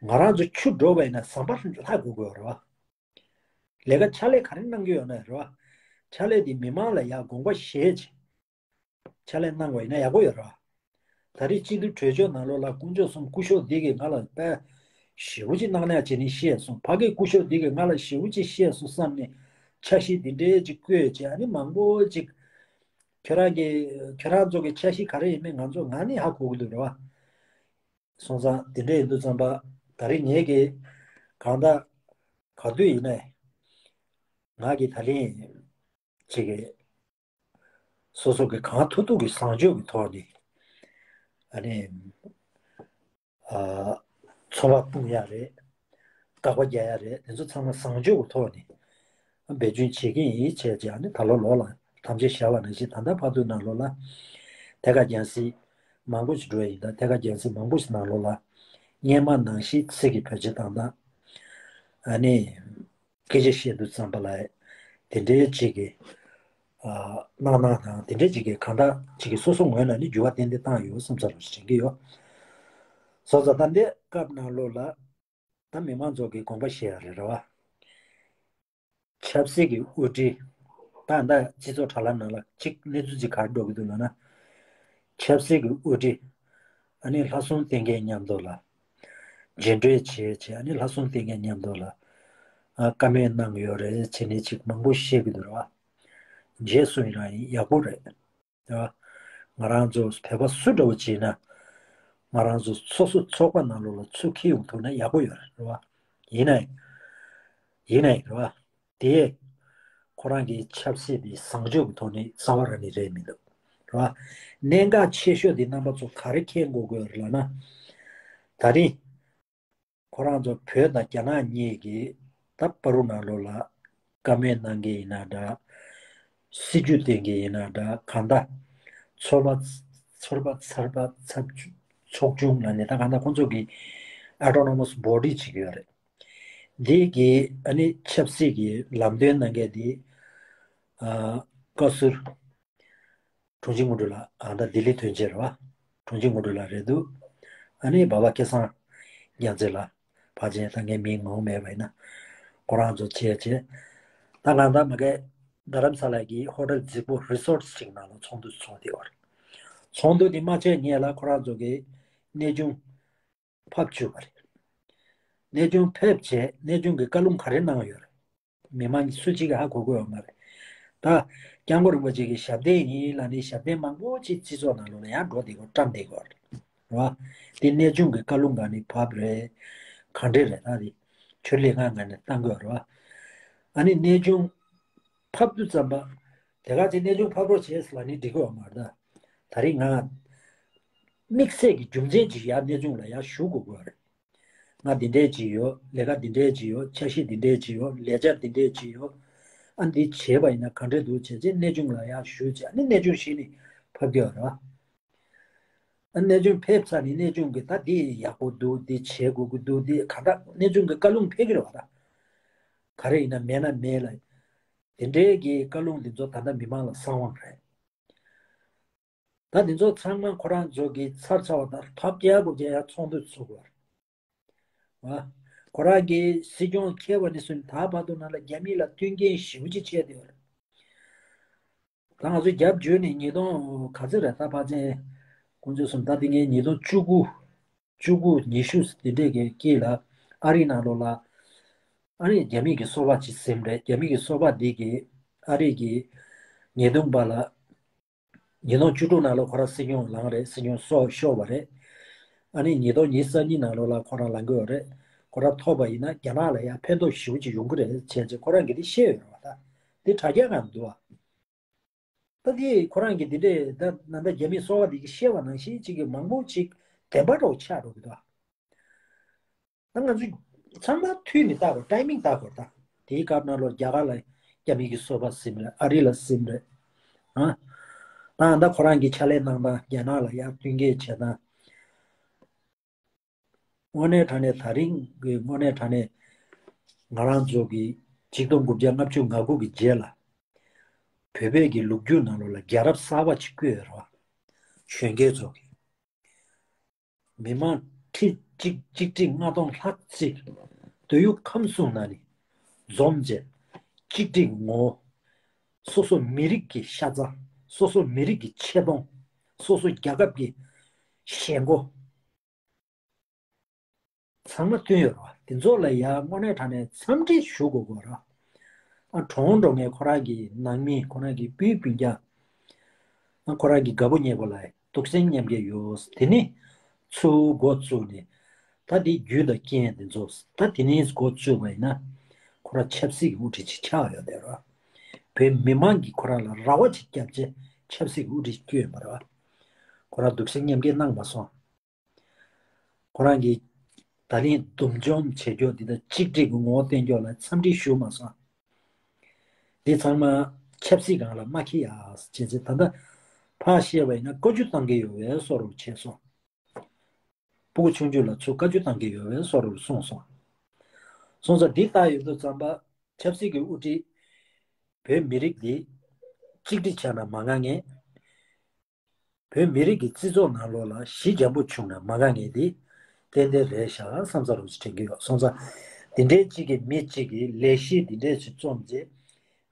ང་རང་ཚོ་ཆུ་འགྲོ་བ་ཡིན་ན་ཟམ་པ་ལྷག་དགོས་ཀྱི་ཡོད་རེད་བ། ལས་ཀ་ཕྱག་ལས་ག་རེ་གནང་གི་ཡོད་ན་རེད་བ། ཕྱག་ལས་འདི་མི་མང་ལ་ཡག་དགོངས་པ་བཞེས་བྱས། ཕྱག་ལས་གནང་བ་ཡིན་ན་ཡག་པོ་ཡོད་རེད་བ། ད་རེས་སྤྱི་འཐུས་གྲོས་ཆོད་ནང་ལོགས་ལ་དཀོན་མཆོག་གསུམ་སྐུ་ཞབས་འདི་གིས་ང་ལ་དཔེ་ཞེ་པོ་ཅིག་གནང་གནང་བྱས་ནས་བཤད་སོང་། ཕ་གིའི་སྐུ་ཞབས་འདི་གིས་ང་ལ་ཞེ་པོ་ཅིག་བཤད་སོང་བསམ་ནས་འཆར་གཞི་འདི་འདྲའི་ཅིག་བཀོད་བྱས་ཨ་ནི་མང་པོ་ཅིག་ཁྱོད་རང་གི་ཁྱོད་རང་ཚོ་གི་འཆར་གཞི་ག་རེ་ཡིན་མིན་ང་ཚོ་ང་ནི་ཧ་གོ་གི་འདུག་རེད་བ། སོང་ཙང་དེ་འདྲ་ཡིན་དུས་ཙམ་པ་ད་རེས་ངས་ཀྱི་གང་ལྟར་ག་དུས་ཡིན་ནའི་ང་གི་ད་ལན་ཅིག་གི་སོ་སོ་གི་གང་ཐུབ་ཐུབ་ཀྱི་བཟང་སྤྱོད་ཀྱི་ཐོག་ནས་ ཨ་ནི་ཨ་ཚོ་བ་སྤུངས་ཡ་རེད། དགག་པ་རྒྱག་ཡ་རེད། དེ་ཚོ་ཚང་མ་བཟང་སྤྱོད་ཀྱི་ཐོག་ནས་འབད་བརྩོན་བྱེད་ཀྱི་ཡིན་བྱས་བྱས། ཨ་ནི་ད་ལོ་ལོགས་ལ་དམ་བཅའ་བཞག་པ་ནང་བཞིན། ད་ལྟ་བར་དུ་ནང་ལོགས་ལ་ཐད་ཀར་རྒྱང་སྲིང་མང་པོ་ཞིག་འགྲོ་ཡ་ཡིན། ད་ཐད་ཀར་རྒྱང་སྲིང་མང་པོ་ཞིག་ནང་ལོགས་ལ་སྔོན་མ་ནང་བཞིན་ཚིག་གི་བེད་སྤྱོད་བཏང་སྟངས། ཨ་ནི་སྐད་ཆ་བཤད་དུས་ཙམ་པ་ལ་དེ་འདྲའི་ཅིག་གི་ཨ་གནང་གནང་དང་། དེ་འདྲའི་ཅིག་གི་གང་ལྟར་ཅིག་གི་སོ་སོ་ངོས་ནས་ནི་འགྱུར་བ་ཏན་ཏན་བཏང་ཡོད་བསམ་ས་རུ་དྲན་གྱི་ཡོད། སོང་ཙང་ད་འདི་སྐབས་ནང་ལོགས་ལ་ད་མི་མང་ཚོ་གི་དགོངས་པ་བཞེས་ཡ་རེད། རེད་བ། ཆབ་སྲིད་ཀྱི་དབུ་ཁྲིད། ད་ད་སྤྱི་ཚོགས་དྲ་ལམ་ནང་ལ་གཅིག་གནས་ཚུལ་ཅིག་ག་རེ་འགྲོ་གི་འདུག་ལབ་ན། ཆབ་སྲིད་ཀྱི་དབུ་ཁྲིད། ཨ་ནི་ལྷ་སྲུང་བསྟེན་མཁན་མཉམ་དུ་ལ་རྗེས་འབྲེལ་བྱེད་བྱེད། ཨ་ནི་ལྷ་སྲུང་བསྟེན་མཁན་མཉམ་དུ་ལ་ཨ་བཀའ་མོལ་གནང་ཡོད་རེད་བྱས་ནས་ཅིག་མང་པོ་བཤད་གི་འདུག་རེད་བ། རྗེས་སུ་ཡིན་རང་ཡིན་ཡག་པོ་རེད། རེད་བ། ང་རང་ཚོ་བོད་པ་སུ་འདྲ་བོ་བྱས་ན་ང་རང་ཚོ་སོ་སོ་ཚོགས་པ་ནང་ལོགས་ལ་ཚུར་འཁྱེར་ཡོང་ཐུབ་ན་ཡག་པོ་ཡོད་རེད། རེད་བ། ཡིན་ནའི་ཡིན་ནའི་རེད་བ། དེ་ཁོ་རང་གི་ཆབ་སྲིད་དེ་བཟང་སྤྱོད་ཀྱི་ཐོག་ནས་རྩ་བ་རང་ནས་རེད་མི་འདུག་རེད་བ། གནད་འགག་ཆེ་ཤོས་དེ་རྣམ་པ་ཚོ་ག་རེ་མཁྱེན་དགོས་དགོས་རེད་ལབ་ན། ད་རིང་ཁོ་རང་ཚོ་བོད་དང་རྒྱ་ནག་གཉིས་ཀྱིས་ད་བར་དུ་ནང་ལོགས་ལ་བཀའ་མོལ་གནང་མཁན་ཡིན་ན་འདྲ། སྲིད་ཇུས་བཏོན་མཁན་ཡིན་ན་འདྲ། གང་ལྟར་ཚོར་བ་ཚོར་བ་ཚར་བ་ཚབས་ཆུ་ཚོགས་ཆུང་ལ་ནི་ད་གང་ལྟར་ཁོང་ཚོ་གི་autonomous body ཅིག་ཡོད་རེད། འདི་གི་ཨ་ནི་ཆབ་སྲིད་ཀྱི་ལམ་སྟོན་གནང་མཁན་དེ་ཨ་བཀའ་ཟུར་དྲུང་ཆེ་དངོས་གྲུབ་ལགས། ཨ་ད་ལྡི་ལི་ཐོན་རྗེས་རེད་བ། དྲུང་ཆེ་དངོས་གྲུབ་ལགས་རེད་འདུག་ཨ་ནི་འབའ་བ་སྐལ་བཟང་རྒྱལ་མཚན་ལགས། ཕལ་ཆེར་ད་ངའི་མིང་ངོ་མ་མེད་པ་ཡིན་ན། ཁོ་རང་ཚོ་བྱས་བྱས། ད་གང་ལྟར་མ་གི་རྡ་རམ་ས་ལ་གི་ཧོ་ཊེལ་རྫིག་པོ་resort ཅིག་ནང་ལ་ཚོགས་འདུ་ཚོགས་བསྡད་ཡོད་རེད། ཚོགས་འདུ་དེ་མ་བྱས་སྔོན་ལ་ཁོ་རང་ཚོ་གི་གནས་ཆུང་ཕབ་བཅུག་པ་རེད། གནས་ཆུང་ཕེབས་བྱས་གནས་ཆུང་གི་བཀའ་ལུང་ག་རེ་གནང་ཡོད་རེད། མི་མང་གི་སུ་གཅིག་གིས་ཧ་གོ་གི་ཡོད་མ་རེད། ད་སྐྱབས་མགོན་རིན་པོ་ཆེ་གི་ཞབས་བརྟན་ཡིན་ལབ་ནས་ཞབས་བརྟན་མང་པོ་ཅིག་སྤྱི་ཚོགས་ནང་ལོགས་ལ་ཡང་འགྲོ་བསྡད་ཀྱི་ཡོད་རེད། བཀྲམ་བསྡད་ཀྱི་ཡོད་རེད། རེད་བ། དེ་གནས་ཆུང་གི་བཀའ་ལུང་ག་ནས་ཕབ་རེད། ག་འདྲས་རེད། ད་དེ་ཆོས་ལས་ཁང་ག་ནས་བཏང་གི་ཡོད་རེད་བ། ཨ་ནི་གནས་ཆུང་ཕབ་དུས་ཙམ་པ། དེ་ག་ཚེ་གནས་ཆུང་ཕབ་རོགས་བྱས་ལབ་ནས་འགྲིག་གི་ཡོད་མ་རེད་ད། ད་རིང་ང་དམིགས་བསལ་གྱི་རྒྱུ་མཚན་ཅིག་ཡར་གནས་ཆུང་ལ་ཡར་ཞུ་དགོས་ཀྱི་ཡོད་རེད། ང་འདི་འདྲས་ཅིག་ཡོད། ལས་ཀ་འདི་འདྲས་ཅིག་ཡོད། འཆར་གཞི་འདི་འདྲས་ཅིག་ཡོད། ལས་འཆར་འདི་འདྲས་ཅིག་ཡོད། ཨ་འདི་བྱས་པ་ཡིན་ན་ག་འདྲས་འདུག་བྱས་རྗེས་གནས་ཆུང་ལ་ཡར་ཞུ་བྱས། ཨ་ནི་གནས་ཆུང་གཞི་ནས་ཕབ་ཀྱི་ཡོད་རེད་བ། ཨ་གནས་ཆུང་ཕེབས་ཚར་ནས་གནས་ཆུང་གིས་ད་འདི་ཡག་པོ་འདུག་འདི་བྱེད་དགོས་ཀྱི་འདུག་འདི་ག་འདྲ་གནས་ཆུང་གི་བཀའ་ལུང་ཕེབས་ཀྱི་རེད་བ་ད། ག་རེ་ཡིན་ན་མེད་ན་མེད་ལ། དེ་འདྲའི་གི་བཀའ་ལུང་འདི་ཚོ་ད་ལྟ་མི་མང་ལ་གསང་བ་རེད། ད་འདི་ཚོ་ཚང་མ་ཁོ་རང་ཚོ་གི་ཚར་ཚར་བ་དང་ཐོབ་རྒྱལ་པོ་རྒྱལ་ཡ་ཚོགས་འདུ་ཚུགས་པ་རེད། ཁོ་རང་གི་སྲིད་སྐྱོང་འཁེལ་བ་ནས་བཟུང་ད་བར་དུ་ནང་ལ་རྒྱ་མི་ལ་མཐུན་རྐྱེན་ཞེ་པོ་ཅིག་བྱས་བསྡད་པ་རེད། ད་ང་ཚོ་རྒྱབ་བརྗོད་ནས་ཉིས་སྟོང་ག་ཚོད་རེད། ད་ཕལ་ཆེར་དཀོན་མཆོག་གསུམ་ད་དེ་ངས་ཉིས་སྟོང་བཅུ་དགུ་བཅུ་དགུ་ཉི་ཤུ་དེ་འདྲས་ཀྱི་དཀྱིལ་ལ་ཨ་རི་ནང་ལོགས་ལ་ཨ་རི་རྒྱ་མི་གི་སོ་པ་ཅིག་ཟིན་རེད། རྒྱ་མི་གི་སོ་པ་འདི་གི་ཨ་རི་གི་ཉེས་རྡུང་པ་ལ་ཉིས་སྟོང་བཅུ་དྲུག་ནང་ལ་ཁོ་རང་སྲིད་སྐྱོང་ལངས་རེད། སྲིད་སྐྱོང་སོགས་ཤོར་བ་རེད། ཨ་ནི་ཉིས་སྟོང་ཉི་ཤུ་རྩ་གཉིས་ནང་ལོགས་ལ་ཁོ་རང་ལངས་ཀྱི་ཡོད་རེད། ཁོ་རང་ཐོབ་པ་ཡིན་ན་རྒྱ་ནག་ལ་ཡང་ཕན་ཐོགས་ཞེ་པོ་ཅིག་ཡོང་གི་རེད་བྱས་རྗེས་ཁོ་རང་གིས་དེ་བཤད་ཡོད་རེད་བ། ད་དེ་དྲ་རྒྱ་ནང་འདུག་བ། ད་དེ་ཁོ་རང་གིས་དེ་འདྲས་ད་ནང་ད་རྒྱ་མིའི་སོ་པ་དེ་གིས་བཤད་པ་ནང་བཞིན་ཅིག་གི་མང་པོ་ཅིག་བདེན་པ་འདྲ་བོ་ཆགས་འགྲོ་གི་འདུག་བ། ད་ང་ཚོ་ཚང་མ་མཐུད་ནས་བལྟ་དགོས། ཊའི་མིང་བལྟ་དགོས། ད་དེའི་སྐབས་ནང་ལོགས་རྒྱ་གར་ལ་རྒྱ་མི་གི་སོ་པ་ཟིན་རེད། ཨ་རི་ལ་ཟིན་རེད། ཨ་ད་ད་ཁོ་རང་གི་ཕྱག་ལས་གནང་སྟངས་རྒྱ་ནག་ལ་ཡར་མཐུན་རྐྱེན་བྱེད་སྟངས། དངོས་གནས་དྲང་གནས་ད་རིང་གི་དངོས་གནས་དྲང་གནས་ང་རང་ཚོ་གི་ཆིག་སྟོང་དགུ་བརྒྱ་ལྔ་བཅུ་ང་དགུ་གི་རྗེས་ལ་བོད་པའི་གི་ལོ་རྒྱུས་ནང་ལོགས་ལ་རྒྱལ་རབས་གསར་པ་ཅིག་བརྐོས་ཡོད་རེད་བ། གཞོན་སྐྱེས་ཚོ་གི་མི་མང་ཁྲི་གཅིག་གཅིག་ཁྲི་ལྔ་སྟོང་ལྷག་ཅིག་མདོ་དབུས་ཁམས་གསུམ་ནང་ནས་འཛོམས་བྱས་གཅིག་སྒྲིལ་ངོ་བོ། སོ་སོ་མི་རིགས་ཀྱི་ཤ་ཚ། སོ་སོ་མི་རིགས་ཀྱི་ཆེ་མཐོང་། སོ་སོ་རྒྱལ་ཁབ་ཀྱི་ཞེན་ཁོག་ཚང་མ་བསྟུན་ཡོད་རེད་བ། དེ་ཚོ་ལ་ཡ་དངོས་གནས་དྲང་གནས་འཚམས་འདྲི་ཞུ་དགོས་དགོས་རེད། ཨ་གྲོངས་འགྲོ་མཁན་ཁོ་རང་གི་ནང་མི་ཁོ་རང་གི་སྤུན་སྤུན་ཀྱག་ཨ་ཁོ་རང་གི་དགའ་པོ་ཉེ་པོ་ལ་གདུང་སེམས་མཉམ་སྐྱེད་ཡོད། དེ་ནི་ཚུར་འགོ་བཙུགས་ནས་ད་དེ་རྒྱུ་དང་རྐྱེན་དེ་ཚོ་ད་དེ་ནས་འགོ་བཙུགས་པ་ཡིན་ན་ཁོ་རང་ཆབ་སྲིད་ཀྱི་དབུ་ཁྲིད་ཅིག་ཆགས་ཡོད་དེ་རེད་བ། བོད་མི་མང་གིས་ཁོ་རང་ལ་རེ་བ་ཅིག་བརྒྱབ་བྱས་ཆབ་སྲིད་ཀྱི་དབུ་ཁྲིད་བསྐོས་ཡོད་པ་རེད་བ། ཁོ་རང་སྡུག་བཤགས་མཉམ་སྐྱེལ་གནང་མ་སོང་། ཁོ་རང་གིས་ད་ལན་འདུམ་འཇོམས་བྱེད་ཕྱོགས་འདི་དང་གཅིག་སྒྲིལ་གྱི་ངོ་བོ་བསྟན་ཕྱོགས་ལ་འཚམས་འདྲི་ཞུ་མ་སོང་། འདི་ཚང་མ་ཆབ་སྲིད་སྒང་ལ་མ་འཁྱེར་ཡ་བྱས་ཚེ། ད་ལྟ་ཕར་བཤད་པ་ཡིན་ན་བཀའ་བཀྱོན་བཏང་གི་ཡོད་པའི་བཟོ་འདྲ་བྱས་སོང་། སྤུ་གུ་ཆུང་ཆུང་ལ་ཚུར་བཀའ་བཀྱོན་བཏང་གི་ཡོད་པའི་བཟོ་འདྲ་གསུངས་སོང་། སོང་ཙང་འདི་ལྟ་ཡོང་དུས་ཙམ་པ་ཆབ་སྲིད་ཀྱི་དབུ་ཁྲིད་བོད་མི་རིགས་འདི་གཅིག་སྒྲིལ་བྱས་ན་མ་དགའ་མཁན། བོད་མི་རིགས་ཀྱི་སྤྱི་ཚོགས་ནང་ལོགས་ལ་ཞི་འཇམ་པོ་བྱུང་ན་མ་དགའ་མཁན་འདི་ཏན་ཏན་རེད་ཤག་བསམ་ས་རུ་དྲན་གྱི་ཡོད། སོང་ཙང་འདི་འདྲའི་གཅིག་གི་མི་གཅིག་གིས་ལས་གཞི་འདི་འདྲའི་ཞིག་རྩོམ་རྗེས་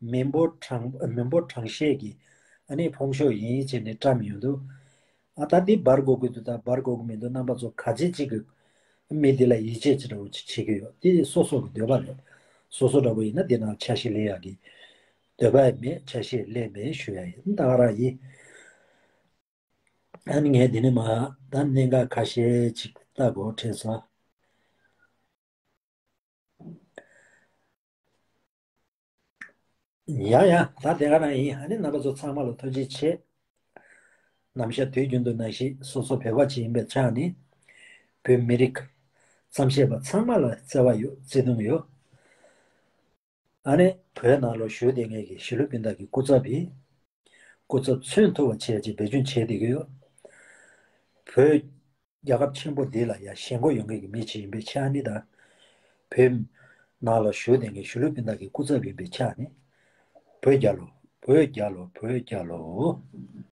མི་འབོར་གྲངས་མི་འབོར་གྲངས་བཤད་ཀྱི་ཨ་ནི་ཕོང་ཤོག་ཡིན་བྱས་ནས་བཀྲམ་ཡོང་དུས། ཨ་ད་འདི་འབར་དགོས་ཀྱི་འདུག་ད་འབར་དགོས་ཀྱི་མི་འདུག་རྣམ་པ་ཚོ་ག་ཚད་ཅིག་གི་མི་འདི་ལ་ཡིད་ཆེས་ཅི་འདྲ་བོ་ཅིག་བྱེད་ཀྱི་ཡོད། འདི་སོ་སོ་གི་འདོད་པ་རེད། སོ་སོ་འདྲ་བོ་ཡིན་ན་འདི་ནང་ཆ་ཤས་ལེན་ཡག་གི་འདོད་པ་ཡང་མེད། ཆ་ཤས་ལེན་མེད་ཞུ་ཡ་ཡིན། ད་ག་རང་ཡིན། ཨ་ནི་ངས་འདི་ནས་མར་ད་གནད་འགག་ཁ་ཤས་ཅིག་ལྟ་དགོས་དྲན་སོང་། ཡ་ཡ། ད་དེ་ག་རང་ཡིན། ཨ་ནི་རྣམ་པ་ཚོ་ཚང་མ་ལ་ཐུགས་རྗེ་ཆེ། ནམ་ཞག་དུས་རྒྱུན་དུ་ནང་བཞིན་སོ་སོ་བོད་པ་ཅིག་ཡིན་པའི་ཆ་ནས་བོད་མི་རིགས་རྩོམ་བཤད་པ་ཚང་མ་ལ་བརྩེ་བ་ཡོད། བརྩེ་དུང་ཡོད། ཨ་ནི་བོད་ནང་ལ་བཞུགས་བསྡད་མཁན་གྱི་གཞིས་ལུས་སྤུན་ཟླ་གི་སྐུ་ཚབ་ཡིན། སྐུ་ཚབ་མཚོན་ཐུབ་པ་བྱས་ཅིག་འབད་བརྩོན་བྱས་བསྡད་ཀྱི་ཡོད། བོད་རྒྱལ་ཁབ་ཆེན་པོ་འདི་ལ་ཡ་ཞེན་ཁོག་ཡོད་མཁན་གྱི་མི་ཅིག་ཡིན་པའི་ཆ་ནས་དང་། བོད་ནང་ལ་བཞུགས་བསྡད་མཁན་གཞིས་ལུས་སྤུན་ཟླ་གི་སྐུ་ཚབ་ཡིན་པའི་ཆ་ནས། བོད་རྒྱལ་ལོ། བོད་རྒྱལ་ལོ། བོད་རྒྱལ་ལོ།